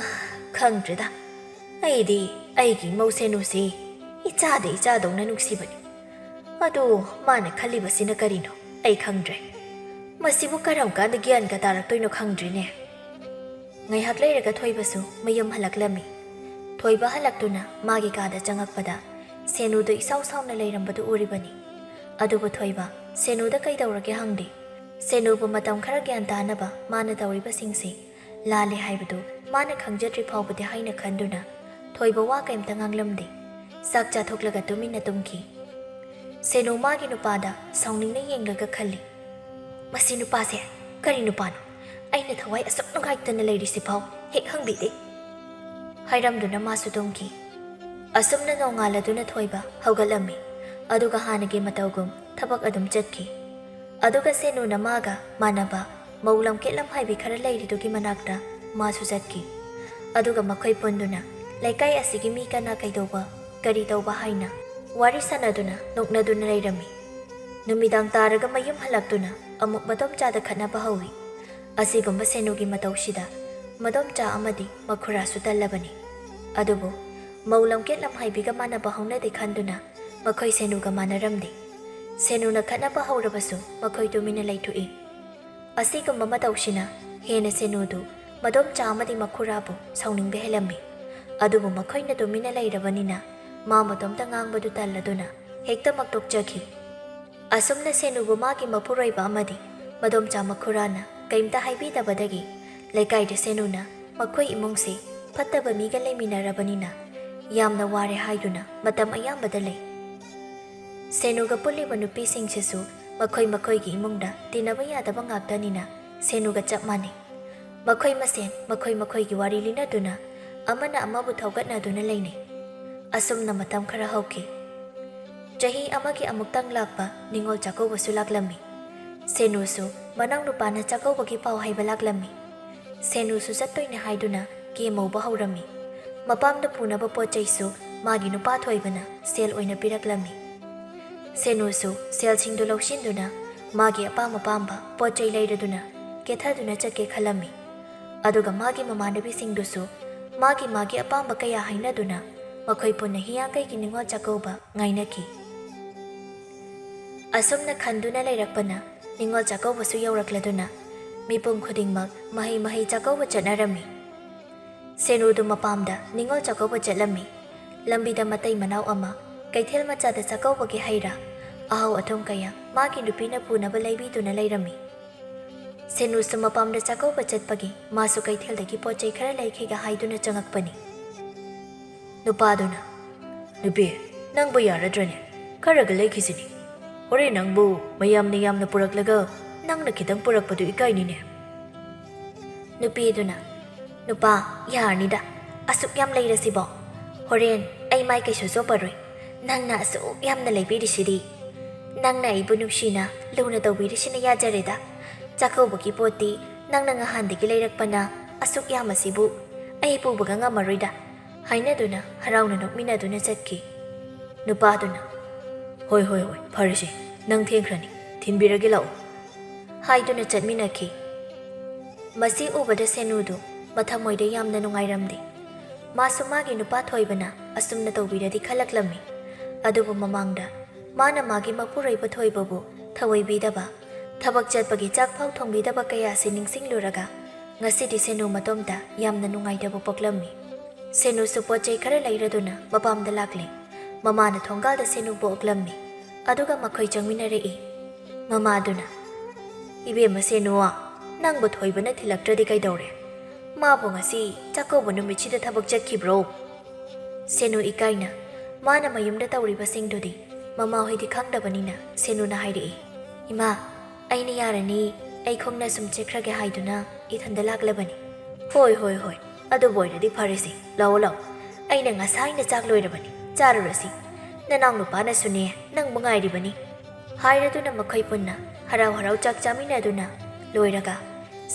ꯈꯪꯗ꯭ꯔꯦꯗ, ꯑꯩꯗꯤ ꯑꯩꯒꯤ ꯏꯃꯧ ꯁꯦꯅꯨꯁꯤ ꯏꯆꯥꯗ ꯏꯆꯥꯗꯧꯅ ꯅꯨꯡꯁꯤꯕꯅꯤ꯫ ꯑꯗꯨ ꯃꯥꯅ ꯈꯜꯂꯤꯕꯁꯤꯅ ꯀꯔꯤꯅꯣ ꯑꯩ ꯈꯪꯗ꯭ꯔꯦ꯫ ꯃꯁꯤꯕꯨ ꯀꯔꯝ ꯀꯥꯟꯗ ꯒ꯭ꯌꯥꯟꯒ ꯇꯥꯔꯛꯇꯣꯏꯅꯣ ꯈꯪꯗ꯭ꯔꯦꯅꯦ꯫ ꯉꯥꯏꯍꯥꯛ ꯂꯩꯔꯒ ꯊꯣꯏꯕꯁꯨ ꯃꯌꯨꯝ ꯍꯜꯂꯛꯂꯝꯃꯤ꯫ ꯊꯣꯏꯕ ꯍꯜꯂꯛꯇꯨꯅ ꯃꯥꯒꯤ ꯀꯥꯗ ꯆꯪꯉꯛꯄꯗ ꯁꯦꯅꯨꯗꯨ ꯏꯁꯥꯎ ꯁꯥꯎꯅ ꯂꯩꯔꯝꯕꯗꯨ ꯎꯔꯤꯕꯅꯤ꯫ ꯑꯗꯨꯕꯨ ꯊꯣꯏꯕ ꯁꯦꯅꯨꯗ ꯀꯩꯗꯧꯔꯒꯦ ꯍꯪꯂꯤ꯫ ꯁꯦꯅꯨꯕꯨ ꯃꯇꯝ ꯈꯔ ꯒ꯭ꯌꯥꯟ ꯇꯥꯅꯕ ꯃꯥꯅ ꯇꯧꯔꯤꯕꯁꯤꯡꯁꯤ ꯂꯥꯜꯂꯦ ꯍꯥꯏꯕꯗꯨ ꯃꯥꯅ ꯈꯪꯖꯗ꯭ꯔꯤ ꯐꯥꯎꯕꯗꯤ ꯍꯥꯏꯅ ꯈꯟꯗꯨꯅ ꯊꯣꯏꯕ ꯋꯥ ꯀꯩꯝꯇ ꯉꯥꯡꯂꯝꯗꯦ꯫ ꯆꯥꯛ ꯆꯥꯊꯣꯛꯂꯒ ꯇꯨꯃꯤꯟꯅ ꯇꯨꯝꯈꯤ꯫ ꯁꯦꯅꯨ ꯃꯥꯒꯤ ꯅꯨꯄꯥꯗ ꯁꯥꯎꯅꯤꯡꯅ ꯌꯦꯡꯂꯒ ꯈꯜꯂꯤ, "ꯃꯁꯤ ꯅꯨꯄꯥꯁꯦ ꯀꯔꯤ ꯅꯨꯄꯥꯅꯣ? ꯑꯩꯅ ꯊꯋꯥꯏ ꯑꯁꯨꯛ ꯅꯨꯡꯉꯥꯏꯇꯅ ꯂꯩꯔꯤꯁꯤꯐꯥꯎ ꯍꯦꯛ ꯍꯪꯕꯤꯗꯦ," ꯍꯥꯏꯔꯝꯗꯨꯅ ꯃꯥꯁꯨ ꯇꯨꯝꯈꯤ꯫ ꯑꯁꯨꯝꯅ ꯅꯣꯡꯉꯥꯜꯂꯗꯨꯅ ꯊꯣꯏꯕ ꯍꯧꯒꯠꯂꯝꯃꯤ꯫ ꯑꯗꯨꯒ ꯍꯥꯟꯅꯒꯤ ꯃꯇꯧꯒꯨꯝ ꯊꯕꯛ ꯑꯗꯨꯝ ꯆꯠꯈꯤ꯫ ꯑꯗꯨꯒ ꯁꯦꯅꯨꯅ ꯃꯥꯒ ꯃꯥꯟꯅꯕ ꯃꯧ ꯂꯝꯀꯦꯠ ꯂꯝꯍꯥꯏꯕꯤ ꯈꯔ ꯂꯩꯔꯤꯗꯨꯒꯤ ꯃꯅꯥꯛꯇ ꯃꯥꯁꯨ ꯆꯠꯈꯤ꯫ ꯑꯗꯨꯒ ꯃꯈꯣꯏ ꯄꯨꯟꯗꯨꯅ ꯂꯩꯀꯥꯏ ꯑꯁꯤꯒꯤ ꯃꯤ ꯀꯅꯥ ꯀꯩꯗꯧꯕ, ꯀꯔꯤ ꯇꯧꯕ ꯍꯥꯏꯅ ꯋꯥꯔꯤ ꯁꯥꯟꯅꯗꯨꯅ ꯅꯣꯛꯅꯗꯨꯅ ꯂꯩꯔꯝꯃꯤ꯫ ꯅꯨꯃꯤꯗꯥꯡ ꯇꯥꯔꯒ ꯃꯌꯨꯝ ꯍꯜꯂꯛꯇꯨꯅ ꯑꯃꯨꯛ ꯃꯗꯣꯝꯆꯥꯗ ꯈꯠꯅꯕ ꯍꯧꯏ꯫ ꯑꯁꯤꯒꯨꯝꯕ ꯁꯦꯅꯨꯒꯤ ꯃꯇꯧꯁꯤꯗ ꯃꯗꯣꯝꯆꯥ ꯑꯃꯗꯤ ꯃꯈꯨꯔꯥꯁꯨ ꯇꯜꯂꯕꯅꯤ꯫ ꯑꯗꯨꯕꯨ ꯃꯧ ꯂꯝꯀꯦꯠ ꯂꯝꯍꯥꯏꯕꯤꯒ ꯃꯥꯟꯅꯕ ꯍꯧꯅꯗꯦ ꯈꯟꯗꯨꯅ ꯃꯈꯣꯏ ꯁꯦꯅꯨꯒ ꯃꯥꯟꯅꯔꯝꯗꯦ꯫ ꯁꯦꯅꯨꯅ ꯈꯠꯅꯕ ꯍꯧꯔꯕꯁꯨ ꯃꯈꯣꯏ ꯇꯨꯃꯤꯟꯅ ꯂꯩꯊꯣꯛꯏ꯫ ꯑꯁꯤꯒꯨꯝꯕ ꯃꯇꯧꯁꯤꯅ ꯍꯦꯟꯅ ꯁꯦꯅꯨꯗꯨ ꯃꯗꯣꯝꯆꯥ ꯑꯃꯗꯤ ꯃꯈꯨꯔꯥꯕꯨ ꯁꯥꯎꯅꯤꯡꯕ ꯍꯦꯜꯂꯝꯃꯤ꯫ ꯑꯗꯨꯕꯨ ꯃꯈꯣꯏꯅ ꯇꯨꯃꯤꯟꯅ ꯂꯩꯔꯕꯅꯤꯅ ꯃꯥ ꯃꯇꯣꯝꯇ ꯉꯥꯡꯕꯗꯨ ꯇꯜꯂꯗꯨꯅ ꯍꯦꯛꯇꯃꯛ ꯇꯣꯛꯆꯈꯤ꯫ ꯑꯁꯨꯝꯅ ꯁꯦꯅꯨꯕꯨ ꯃꯥꯒꯤ ꯃꯄꯨꯔꯣꯏꯕ ꯑꯃꯗꯤ ꯃꯗꯣꯝꯆꯥ ꯃꯈꯨꯔꯥꯅ ꯀꯩꯝꯇ ꯍꯥꯏꯕꯤꯗꯕꯗꯒꯤ ꯂꯩꯀꯥꯏꯗ ꯁꯦꯅꯨꯅ ꯃꯈꯣꯏ ꯏꯃꯨꯡꯁꯤ ꯐꯠꯇꯕ ꯃꯤꯒ ꯂꯩꯃꯤꯟꯅꯔꯕꯅꯤꯅ ꯌꯥꯝꯅ ꯋꯥꯔꯦ ꯍꯥꯏꯗꯨꯅ ꯃꯇꯝ ꯑꯌꯥꯝꯕꯗ ꯂꯩ꯫ ꯁꯦꯅꯨꯒ ꯄꯨꯜꯂꯤꯕ ꯅꯨꯄꯤꯁꯤꯡꯁꯤꯁꯨ ꯃꯈꯣꯏ ꯃꯈꯣꯏꯒꯤ ꯏꯃꯨꯡꯗ ꯇꯤꯟꯅꯕ ꯌꯥꯗꯕ ꯉꯥꯛꯇꯅꯤꯅ ꯁꯦꯅꯨꯒ ꯆꯞ ꯃꯥꯟꯅꯩ꯫ ꯃꯈꯣꯏ ꯃꯁꯦꯟ ꯃꯈꯣꯏ ꯃꯈꯣꯏꯒꯤ ꯋꯥꯔꯤ ꯂꯤꯅꯗꯨꯅ ꯑꯃꯅ ꯑꯃꯕꯨ ꯊꯧꯒꯠꯅꯗꯨꯅ ꯂꯩꯅꯩ꯫ ꯑꯁꯨꯝꯅ ꯃꯇꯝ ꯈꯔ ꯍꯧꯈꯤ꯫ ꯆꯍꯤ ꯑꯃꯒꯤ ꯑꯃꯨꯛꯇꯪ ꯂꯥꯛꯄ ꯅꯤꯉꯣꯜ ꯆꯥꯛꯀꯧꯕꯁꯨ ꯂꯥꯛꯂꯝꯃꯤ꯫ ꯁꯦꯅꯨꯁꯨ ꯃꯅꯥꯎꯅꯨꯄꯥꯅ ꯆꯥꯛꯀꯧꯕꯒꯤ ꯄꯥꯎ ꯍꯥꯏꯕ ꯂꯥꯛꯂꯝꯃꯤ꯫ ꯁꯦꯅꯨꯁꯨ ꯆꯠꯇꯣꯏꯅꯦ ꯍꯥꯏꯗꯨꯅ ꯀꯦ ꯃꯧꯕ ꯍꯧꯔꯝꯃꯤ꯫ ꯃꯄꯥꯝꯗ ꯄꯨꯅꯕ ꯄꯣꯠ ꯆꯩꯁꯨ ꯃꯥꯒꯤ ꯅꯨꯄꯥ ꯊꯣꯏꯕꯅ ꯁꯦꯜ ꯑꯣꯏꯅ ꯄꯤꯔꯛꯂꯝꯃꯤ꯫ ꯁꯦꯅꯨꯁꯨ ꯁꯦꯜꯁꯤꯡꯗꯨ ꯂꯧꯁꯤꯟꯗꯨꯅ ꯃꯥꯒꯤ ꯑꯄꯥꯝ ꯑꯄꯥꯝꯕ ꯄꯣꯠ ꯆꯩ ꯂꯩꯔꯗꯨꯅ ꯀꯦꯊꯗꯨꯅ ꯆꯠꯀꯦ ꯈꯜꯂꯝꯃꯤ꯫ ꯑꯗꯨꯒ ꯃꯥꯒꯤ ꯃꯃꯥꯟꯅꯕꯤꯁꯤꯡꯗꯨꯁꯨ ꯃꯥꯒꯤ ꯃꯥꯒꯤ ꯑꯄꯥꯝꯕ ꯀꯌꯥ ꯍꯥꯏꯅꯗꯨꯅ ꯃꯈꯣꯏ ꯄꯨꯟꯅ ꯍꯤꯌꯥꯡꯒꯩꯒꯤ ꯅꯤꯉꯣꯜ ꯆꯥꯛꯀꯧꯕ ꯉꯥꯏꯅꯈꯤ꯫ ꯑꯁꯨꯝꯅ ꯈꯟꯗꯨꯅ ꯂꯩꯔꯛꯄꯅ ꯅꯤꯉꯣꯜ ꯆꯥꯛꯀꯧꯕꯁꯨ ꯌꯧꯔꯛꯂꯗꯨꯅ ꯃꯤꯄꯨꯝ ꯈꯨꯗꯤꯡꯃꯛ ꯃꯍꯩ ꯃꯍꯩ ꯆꯥꯛꯀꯧꯕ ꯆꯠꯅꯔꯝꯃꯤ꯫ ꯁꯦꯅꯨꯗꯨ ꯃꯄꯥꯝꯗ ꯅꯤꯉꯣꯜ ꯆꯥꯛꯀꯧꯕ ꯆꯠꯂꯝꯃꯤ꯫ ꯂꯝꯕꯤꯗ ꯃꯇꯩ ꯃꯅꯥꯎ ꯑꯃ ꯀꯩꯊꯦꯜ ꯃꯆꯥꯗ ꯆꯥꯛꯀꯧꯕꯒꯤ ꯍꯩ ꯔꯥ, ꯑꯍꯥꯎ ꯑꯊꯨꯝ ꯀꯌꯥ ꯃꯥꯒꯤ ꯅꯨꯄꯤꯅ ꯄꯨꯅꯕ ꯂꯩꯕꯤꯗꯨꯅ ꯂꯩꯔꯝꯃꯤ꯫ ꯁꯦꯅꯨꯁꯨ ꯃꯄꯥꯝꯗ ꯆꯥꯛꯀꯧꯕ ꯆꯠꯄꯒꯤ ꯃꯥꯁꯨ ꯀꯩꯊꯦꯜꯗꯒꯤ ꯄꯣꯠ ꯆꯩ ꯈꯔ ꯂꯩꯈꯤꯒꯦ ꯍꯥꯏꯗꯨꯅ ꯆꯪꯉꯛꯄꯅꯤ꯫ ꯅꯨꯄꯥꯗꯨꯅ, "ꯅꯨꯄꯤ, ꯅꯪꯕꯨ ꯌꯥꯔꯗ꯭ꯔꯅꯦ? ꯈꯔꯒ ꯂꯩꯈꯤꯁꯤꯅꯤ꯫ ꯍꯣꯔꯦꯟ ꯅꯪꯕꯨ ꯃꯌꯥꯝꯅ ꯌꯥꯝꯅ ꯄꯨꯔꯛꯂꯒ ꯅꯪꯅ ꯈꯤꯇꯪ ꯄꯨꯔꯛꯄꯗꯨ ꯏꯀꯥꯏꯅꯤꯅꯦ꯫" ꯅꯨꯄꯤꯗꯨꯅ, "ꯅꯨꯄꯥ, ꯌꯥꯔꯅꯤꯗ, ꯑꯁꯨꯛ ꯌꯥꯝ ꯂꯩꯔꯁꯤꯕꯣ꯫ ꯍꯣꯔꯦꯟ ꯑꯩ ꯃꯥꯏ ꯀꯩꯁꯨ ꯆꯣꯞꯄꯔꯣꯏ꯫ ꯅꯪꯅ ꯑꯁꯨꯛ ꯌꯥꯝꯅ ꯂꯩꯕꯤꯔꯤꯁꯤꯗꯤ, ꯅꯪꯅ ꯑꯩꯕꯨ ꯅꯨꯡꯁꯤꯅ ꯂꯨꯅ ꯇꯧꯕꯤꯔꯤꯁꯤꯅ ꯌꯥꯖꯔꯦꯗ꯫ ꯆꯥꯛꯀꯧꯕꯒꯤ ꯄꯣꯠꯇꯤ ꯅꯪꯅ ꯉꯍꯥꯟꯗꯒꯤ ꯂꯩꯔꯛꯄꯅ ꯑꯁꯨꯛ ꯌꯥꯝꯕꯁꯤꯕꯨ ꯑꯩ ꯄꯨꯕꯒ ꯉꯝꯃꯔꯣꯏꯗ," ꯍꯥꯏꯅꯗꯨꯅ ꯍꯔꯥꯎꯅ ꯅꯣꯛꯃꯤꯟꯅꯗꯨꯅ ꯆꯠꯈꯤ꯫ ꯅꯨꯄꯥꯗꯨꯅ, "ꯍꯣꯏ, ꯍꯣꯏ, ꯍꯣꯏ, ꯐꯔꯦꯁꯦ, ꯅꯪ ꯊꯦꯡꯈ꯭ꯔꯅꯤ, ꯊꯤꯟꯕꯤꯔꯒꯦ ꯂꯥꯛꯑꯣ," ꯍꯥꯏꯗꯨꯅ ꯆꯠꯃꯤꯟꯅꯈꯤ꯫ ꯃꯁꯤ ꯎꯕꯗ ꯁꯦꯅꯨꯗꯨ ꯃꯊꯃꯣꯏꯗ ꯌꯥꯝꯅ ꯅꯨꯡꯉꯥꯏꯔꯝꯗꯦ꯫ ꯃꯥꯁꯨ ꯃꯥꯒꯤ ꯅꯨꯄꯥ ꯊꯣꯏꯕꯅ ꯑꯁꯨꯝꯅ ꯇꯧꯕꯤꯔꯗꯤ ꯈꯜꯂꯛꯂꯝꯃꯤ꯫ ꯑꯗꯨꯕꯨ ꯃꯃꯥꯡꯗ ꯃꯥꯅ ꯃꯥꯒꯤ ꯃꯄꯨꯔꯣꯏꯕ ꯊꯣꯏꯕꯕꯨ ꯊꯑꯣꯏꯕꯤꯗꯕ, ꯊꯕꯛ ꯆꯠꯄꯒꯤ ꯆꯥꯛ ꯐꯥꯎ ꯊꯣꯡꯕꯤꯗꯕ ꯀꯌꯥꯁꯤ ꯅꯤꯡꯁꯤꯡꯂꯨꯔꯒ ꯉꯁꯤꯗꯤ ꯁꯦꯅꯨ ꯃꯇꯣꯝꯇ ꯌꯥꯝꯅ ꯅꯨꯡꯉꯥꯏꯇꯕ ꯄꯣꯛꯂꯝꯃꯤ꯫ ꯁꯦꯅꯨꯁꯨ ꯄꯣꯠ ꯆꯩ ꯈꯔ ꯂꯩꯔꯗꯨꯅ ꯃꯄꯥꯝꯗ ꯂꯥꯛꯂꯦ꯫ ꯃꯃꯥꯅ ꯊꯣꯡꯒꯥꯜꯗ ꯁꯦꯅꯨꯕꯨ ꯑꯣꯛꯂꯝꯃꯤ꯫ ꯑꯗꯨꯒ ꯃꯈꯣꯏ ꯆꯪꯃꯤꯟꯅꯔꯛꯏ꯫ ꯃꯃꯥꯗꯨꯅ, "ꯏꯕꯦꯝꯃ ꯁꯦꯅꯨ, ꯅꯪꯕꯨ ꯊꯣꯏꯕꯅ ꯊꯤꯜꯂꯛꯇ꯭ꯔꯗꯤ ꯀꯩꯗꯧꯔꯦ? ꯃꯥꯕꯨ ꯉꯁꯤ ꯆꯥꯛꯀꯧꯕ ꯅꯨꯃꯤꯠꯁꯤꯗ ꯊꯕꯛ ꯆꯠꯈꯤꯕ꯭ꯔꯣ?" ꯁꯦꯅꯨ ꯏꯀꯥꯏꯅ ꯃꯥꯅ ꯃꯌꯨꯝꯗ ꯇꯧꯔꯤꯕꯁꯤꯡꯗꯨꯗꯤ ꯃꯃꯥꯍꯣꯏꯗꯤ ꯈꯪꯗꯕꯅꯤꯅ ꯁꯦꯅꯨꯅ ꯍꯥꯏꯔꯛꯏ, "ꯏꯃꯥ, ꯑꯩꯅ ꯌꯥꯔꯅꯤ, ꯑꯩ ꯈꯣꯡꯅ ꯁꯨꯝ ꯆꯠꯈ꯭ꯔꯒꯦ ꯍꯥꯏꯗꯨꯅ ꯏꯊꯟꯗ ꯂꯥꯛꯂꯕꯅꯤ꯫" "ꯍꯣꯏ, ꯍꯣꯏ, ꯍꯣꯏ, ꯑꯗꯨꯕꯨ ꯑꯣꯏꯔꯗꯤ ꯐꯔꯦꯁꯦ, ꯂꯥꯛꯑꯣ, ꯂꯥꯛꯑꯣ, ꯑꯩꯅ ꯉꯁꯥꯏꯅ ꯆꯥꯛ ꯂꯣꯏꯔꯕꯅꯤ, ꯆꯥꯔꯨꯔꯁꯤ꯫ ꯅꯅꯥꯎ ꯅꯨꯄꯥꯅꯁꯨꯅꯦ ꯅꯪꯕꯨ ꯉꯥꯏꯔꯤꯕꯅꯤ," ꯍꯥꯏꯔꯗꯨꯅ ꯃꯈꯣꯏ ꯄꯨꯟꯅ ꯍꯔꯥꯎ ꯍꯔꯥꯎ ꯆꯥꯛ ꯆꯥꯃꯤꯟꯅꯗꯨꯅ ꯂꯣꯏꯔꯒ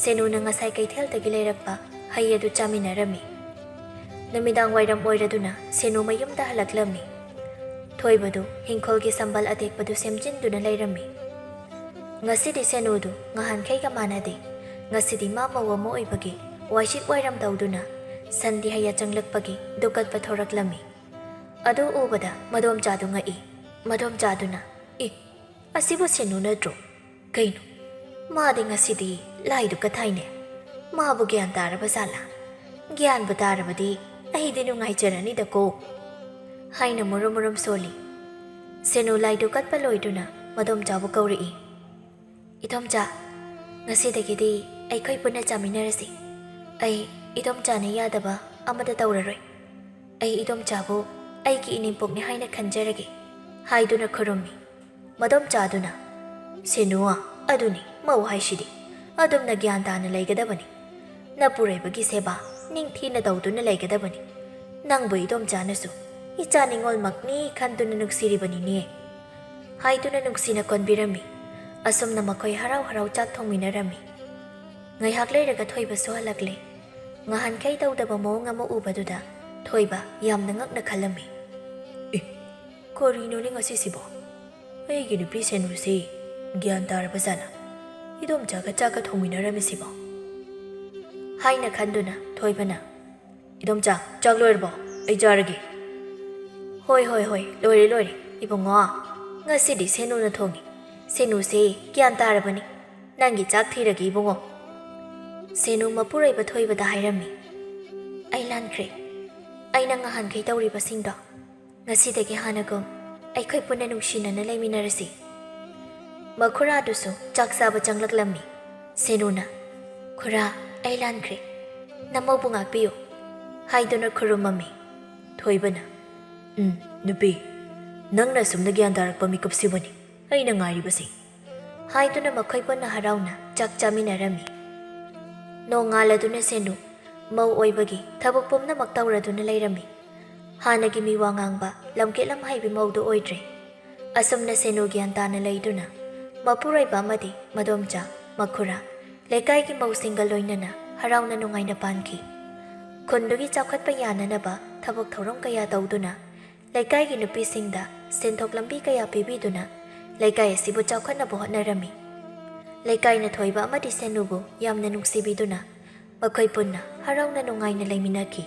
ꯁꯦꯅꯨꯅ ꯉꯁꯥꯏ ꯀꯩꯊꯦꯜꯗꯒꯤ ꯂꯩꯔꯛꯄ ꯍꯩ ꯑꯗꯨ ꯆꯥꯃꯤꯟꯅꯔꯝꯃꯤ꯫ ꯅꯨꯃꯤꯗꯥꯡ ꯋꯥꯏꯔꯝ ꯑꯣꯏꯔꯗꯨꯅ ꯁꯦꯅꯨ ꯃꯌꯨꯝꯗ ꯍꯜꯂꯛꯂꯝꯃꯤ꯫ ꯊꯣꯏꯕꯗꯨ ꯍꯤꯡꯈꯣꯜꯒꯤ ꯁꯝꯕꯜ ꯑꯇꯦꯛꯄꯗꯨ ꯁꯦꯝꯖꯤꯟꯗꯨꯅ ꯂꯩꯔꯝꯃꯤ꯫ ꯉꯁꯤꯗꯤ ꯁꯦꯅꯨꯗꯨ ꯉꯍꯥꯟꯈꯩꯒ ꯃꯥꯟꯅꯗꯦ꯫ ꯉꯁꯤꯗꯤ ꯃꯥ ꯃꯧ ꯑꯃ ꯑꯣꯏꯕꯒꯤ ꯋꯥꯏꯁꯤꯠ ꯋꯥꯏꯔꯝ ꯇꯧꯗꯨꯅ ꯁꯟꯗꯤ ꯍꯩꯌꯥ ꯆꯪꯂꯛꯄꯒꯤ ꯗꯨꯀꯠꯄ ꯊꯣꯔꯛꯂꯝꯃꯤ꯫ ꯑꯗꯨ ꯎꯕꯗ ꯃꯗꯣꯝꯆꯥꯗꯨ ꯉꯛꯏ꯫ ꯃꯗꯣꯝꯆꯥꯗꯨꯅ, "ꯏ, ꯑꯁꯤꯕꯨ ꯁꯦꯅꯨ ꯅꯠꯇ꯭ꯔꯣ? ꯀꯩꯅꯣ, ꯃꯥꯗꯤ ꯉꯁꯤꯗꯤ ꯂꯥꯏꯗꯨ ꯀꯊꯥꯏꯅꯦ꯫ ꯃꯥꯕꯨ ꯒ꯭ꯌꯥꯟ ꯇꯥꯔꯕ ꯖꯥꯠꯂꯥ? ꯒ꯭ꯌꯥꯟꯕꯨ ꯇꯥꯔꯕꯗꯤ ꯑꯩꯗꯤ ꯅꯨꯡꯉꯥꯏꯖꯔꯅꯤꯗꯀꯣ," ꯍꯥꯏꯅ ꯃꯨꯔꯨꯝ ꯃꯨꯔꯨꯝ ꯁꯣꯜꯂꯤ꯫ ꯁꯦꯅꯨ ꯂꯥꯏꯗꯨ ꯀꯠꯄ ꯂꯣꯏꯗꯨꯅ ꯃꯗꯣꯝꯆꯥꯕꯨ ꯀꯧꯔꯛꯏ꯫ "ꯏꯗꯣꯝꯆꯥ, "ꯉꯁꯤꯗꯒꯤꯗꯤ ꯑꯩꯈꯣꯏ ꯄꯨꯟꯅ ꯆꯥꯃꯤꯟꯅꯔꯁꯤ꯫ ꯑꯩ ꯏꯗꯣꯝꯆꯥꯅ ꯌꯥꯗꯕ ꯑꯃꯠꯇ ꯇꯧꯔꯔꯣꯏ꯫ ꯑꯩ ꯏꯗꯣꯝꯆꯥꯕꯨ ꯑꯩꯒꯤ ꯏꯅꯦꯝꯄꯣꯛꯅꯤ ꯍꯥꯏꯅ ꯈꯟꯖꯔꯒꯦ" ꯍꯥꯏꯗꯨꯅ ꯈꯨꯔꯨꯝꯃꯤ꯫ ꯃꯗꯣꯝꯆꯥꯗꯨꯅ, "ꯁꯦꯅꯨ, ꯑꯗꯨꯅꯤ ꯃꯧ ꯍꯥꯏꯁꯤꯗꯤ꯫ ꯑꯗꯨꯝꯅ ꯒ꯭ꯌꯥꯟ ꯇꯥꯅ ꯂꯩꯒꯗꯕꯅꯤ꯫ ꯅꯄꯨꯔꯣꯏꯕꯒꯤ ꯁꯦꯕꯥ ꯅꯤꯡꯊꯤꯅ ꯇꯧꯗꯨꯅ ꯂꯩꯒꯗꯕꯅꯤ꯫ ꯅꯪꯕꯨ ꯏꯗꯣꯝꯆꯥꯅꯁꯨ ꯏꯆꯥ ꯅꯤꯉꯣꯜꯃꯛꯅꯤ ꯈꯟꯗꯨꯅ ꯅꯨꯡꯁꯤꯔꯤꯕꯅꯤꯅꯦ" ꯍꯥꯏꯗꯨꯅ ꯅꯨꯡꯁꯤꯅ ꯀꯣꯟꯕꯤꯔꯝꯃꯤ꯫ ꯑꯁꯨꯝꯅ ꯃꯈꯣꯏ ꯍꯔꯥꯎ ꯍꯔꯥꯎ ꯆꯥꯛ ꯊꯣꯡꯃꯤꯟꯅꯔꯝꯃꯤ꯫ ꯉꯥꯏꯍꯥꯛ ꯂꯩꯔꯒ ꯊꯣꯏꯕꯁꯨ ꯍꯜꯂꯛꯂꯦ꯫ ꯉꯍꯥꯟꯈꯩ ꯇꯧꯗꯕ ꯃꯑꯣꯡ ꯑꯃ ꯎꯕꯗꯨꯗ ꯊꯣꯏꯕ ꯌꯥꯝꯅ ꯉꯛꯅ ꯈꯜꯂꯝꯃꯤ꯫ "ꯑꯦ, ꯀꯔꯤꯅꯣꯅꯦ ꯉꯁꯤꯁꯤꯕꯣ? ꯑꯩꯒꯤ ꯅꯨꯄꯤ ꯁꯦꯅꯨꯁꯤ ꯒ꯭ꯌꯥꯟ ꯇꯥꯔꯕ ꯖꯥꯠꯂ? ꯏꯗꯣꯝꯆꯥꯒ ꯆꯥꯛꯀ ꯊꯣꯡꯃꯤꯟꯅꯔꯝꯃꯤꯁꯤꯕꯣ?" ꯍꯥꯏꯅ ꯈꯟꯗꯨꯅ ꯊꯣꯏꯕꯅ, "ꯏꯗꯣꯝꯆꯥ, ꯆꯥꯛ ꯂꯣꯏꯔꯕꯣ? ꯑꯩ ꯆꯥꯔꯒꯦ꯫" "ꯍꯣꯏ, ꯍꯣꯏ, ꯍꯣꯏ, ꯂꯣꯏꯔꯦ, ꯂꯣꯏꯔꯦ꯫ ꯏꯕꯨꯡꯉꯣ, ꯉꯁꯤꯗꯤ ꯁꯦꯅꯨꯅ ꯊꯣꯡꯉꯤ꯫ ꯁꯦꯅꯨꯁꯦ ꯒ꯭ꯌꯥꯟ ꯇꯥꯔꯕꯅꯤ꯫ ꯅꯪꯒꯤ ꯆꯥꯛ ꯊꯤꯔꯒꯦ, ꯏꯕꯨꯡꯉꯣ꯫" ꯁꯦꯅꯨ ꯃꯄꯨꯔꯣꯏꯕ ꯊꯣꯏꯕꯗ ꯍꯥꯏꯔꯝꯃꯤ꯫ "ꯑꯩ ꯂꯥꯟꯈ꯭ꯔꯦ꯫ ꯑꯩꯅ ꯉꯍꯥꯟꯈꯩ ꯇꯧꯔꯤꯕꯁꯤꯡꯗꯣ ꯉꯁꯤꯗꯒꯤ ꯍꯥꯟꯅꯒꯨꯝ ꯑꯩꯈꯣꯏ ꯄꯨꯟꯅ ꯅꯨꯡꯁꯤꯅꯅ ꯂꯩꯃꯤꯟꯅꯔꯁꯤ꯫" ꯃꯈꯨꯔꯥꯗꯨꯁꯨ ꯆꯥꯛ ꯆꯥꯕ ꯆꯪꯂꯛꯂꯝꯃꯤ꯫ ꯁꯦꯅꯨꯅ, "ꯈꯨꯔꯥ, ꯑꯩ ꯂꯥꯟꯈ꯭ꯔꯦ꯫ ꯅꯃꯧꯕꯨ ꯉꯥꯛꯄꯤꯌꯨ" ꯍꯥꯏꯗꯨꯅ ꯈꯨꯔꯨꯝꯃꯝꯃꯤ꯫ ꯊꯣꯏꯕꯅ, "ꯎꯝ, ꯅꯨꯄꯤ, ꯅꯪꯅ ꯑꯁꯨꯝꯅ ꯒ꯭ꯌꯥꯟ ꯇꯥꯔꯛꯄ ꯃꯤꯀꯨꯞꯁꯤꯕꯨꯅꯤ ꯑꯩꯅ ꯉꯥꯏꯔꯤꯕꯁꯤ" ꯍꯥꯏꯗꯨꯅ ꯃꯈꯣꯏ ꯄꯨꯟꯅ ꯍꯔꯥꯎꯅ ꯆꯥꯛ ꯆꯥꯃꯤꯟꯅꯔꯝꯃꯤ꯫ ꯅꯣꯡꯉꯥꯜꯂꯗꯨꯅ ꯁꯦꯅꯨ ꯃꯧ ꯑꯣꯏꯕꯒꯤ ꯊꯕꯛ ꯄꯨꯝꯅꯃꯛ ꯇꯧꯔꯗꯨꯅ ꯂꯩꯔꯝꯃꯤ꯫ ꯍꯥꯟꯅꯒꯤ ꯃꯤꯋꯥ ꯉꯥꯡꯕ, ꯂꯝꯀꯦꯠ ꯂꯝꯍꯩꯕꯤ ꯃꯧꯗꯨ ꯑꯣꯏꯗ꯭ꯔꯦ꯫ ꯑꯁꯨꯝꯅ ꯁꯦꯅꯨ ꯒ꯭ꯌꯥꯟ ꯇꯥꯅ ꯂꯩꯗꯨꯅ ꯃꯄꯨꯔꯣꯏꯕ ꯑꯃꯗꯤ ꯃꯗꯣꯝꯆꯥ, ꯃꯈꯨꯔꯥ, ꯂꯩꯀꯥꯏꯒꯤ ꯃꯧꯁꯤꯡꯒ ꯂꯣꯏꯅꯅ ꯍꯔꯥꯎꯅ ꯅꯨꯡꯉꯥꯏꯅ ꯄꯥꯟꯈꯤ꯫ ꯈꯨꯟꯗꯨꯒꯤ ꯆꯥꯎꯈꯠꯄ ꯌꯥꯅꯅꯕ ꯊꯕꯛ ꯊꯧꯔꯝ ꯀꯌꯥ ꯇꯧꯗꯨꯅ, ꯂꯩꯀꯥꯏꯒꯤ ꯅꯨꯄꯤꯁꯤꯡꯗ ꯁꯦꯟꯊꯣꯛ ꯂꯝꯕꯤ ꯀꯌꯥ ꯄꯤꯕꯤꯗꯨꯅ ꯂꯩꯀꯥꯏ ꯑꯁꯤꯕꯨ ꯆꯥꯎꯈꯠꯅꯕ ꯍꯣꯠꯅꯔꯝꯃꯤ꯫ ꯂꯩꯀꯥꯏꯅ ꯊꯣꯏꯕ ꯑꯃꯗꯤ ꯁꯦꯅꯨꯕꯨ ꯌꯥꯝꯅ ꯅꯨꯡꯁꯤꯕꯤꯗꯨꯅ ꯃꯈꯣꯏ ꯄꯨꯟꯅ ꯍꯔꯥꯎꯅ ꯅꯨꯡꯉꯥꯏꯅ ꯂꯩꯃꯤꯟꯅꯈꯤ꯫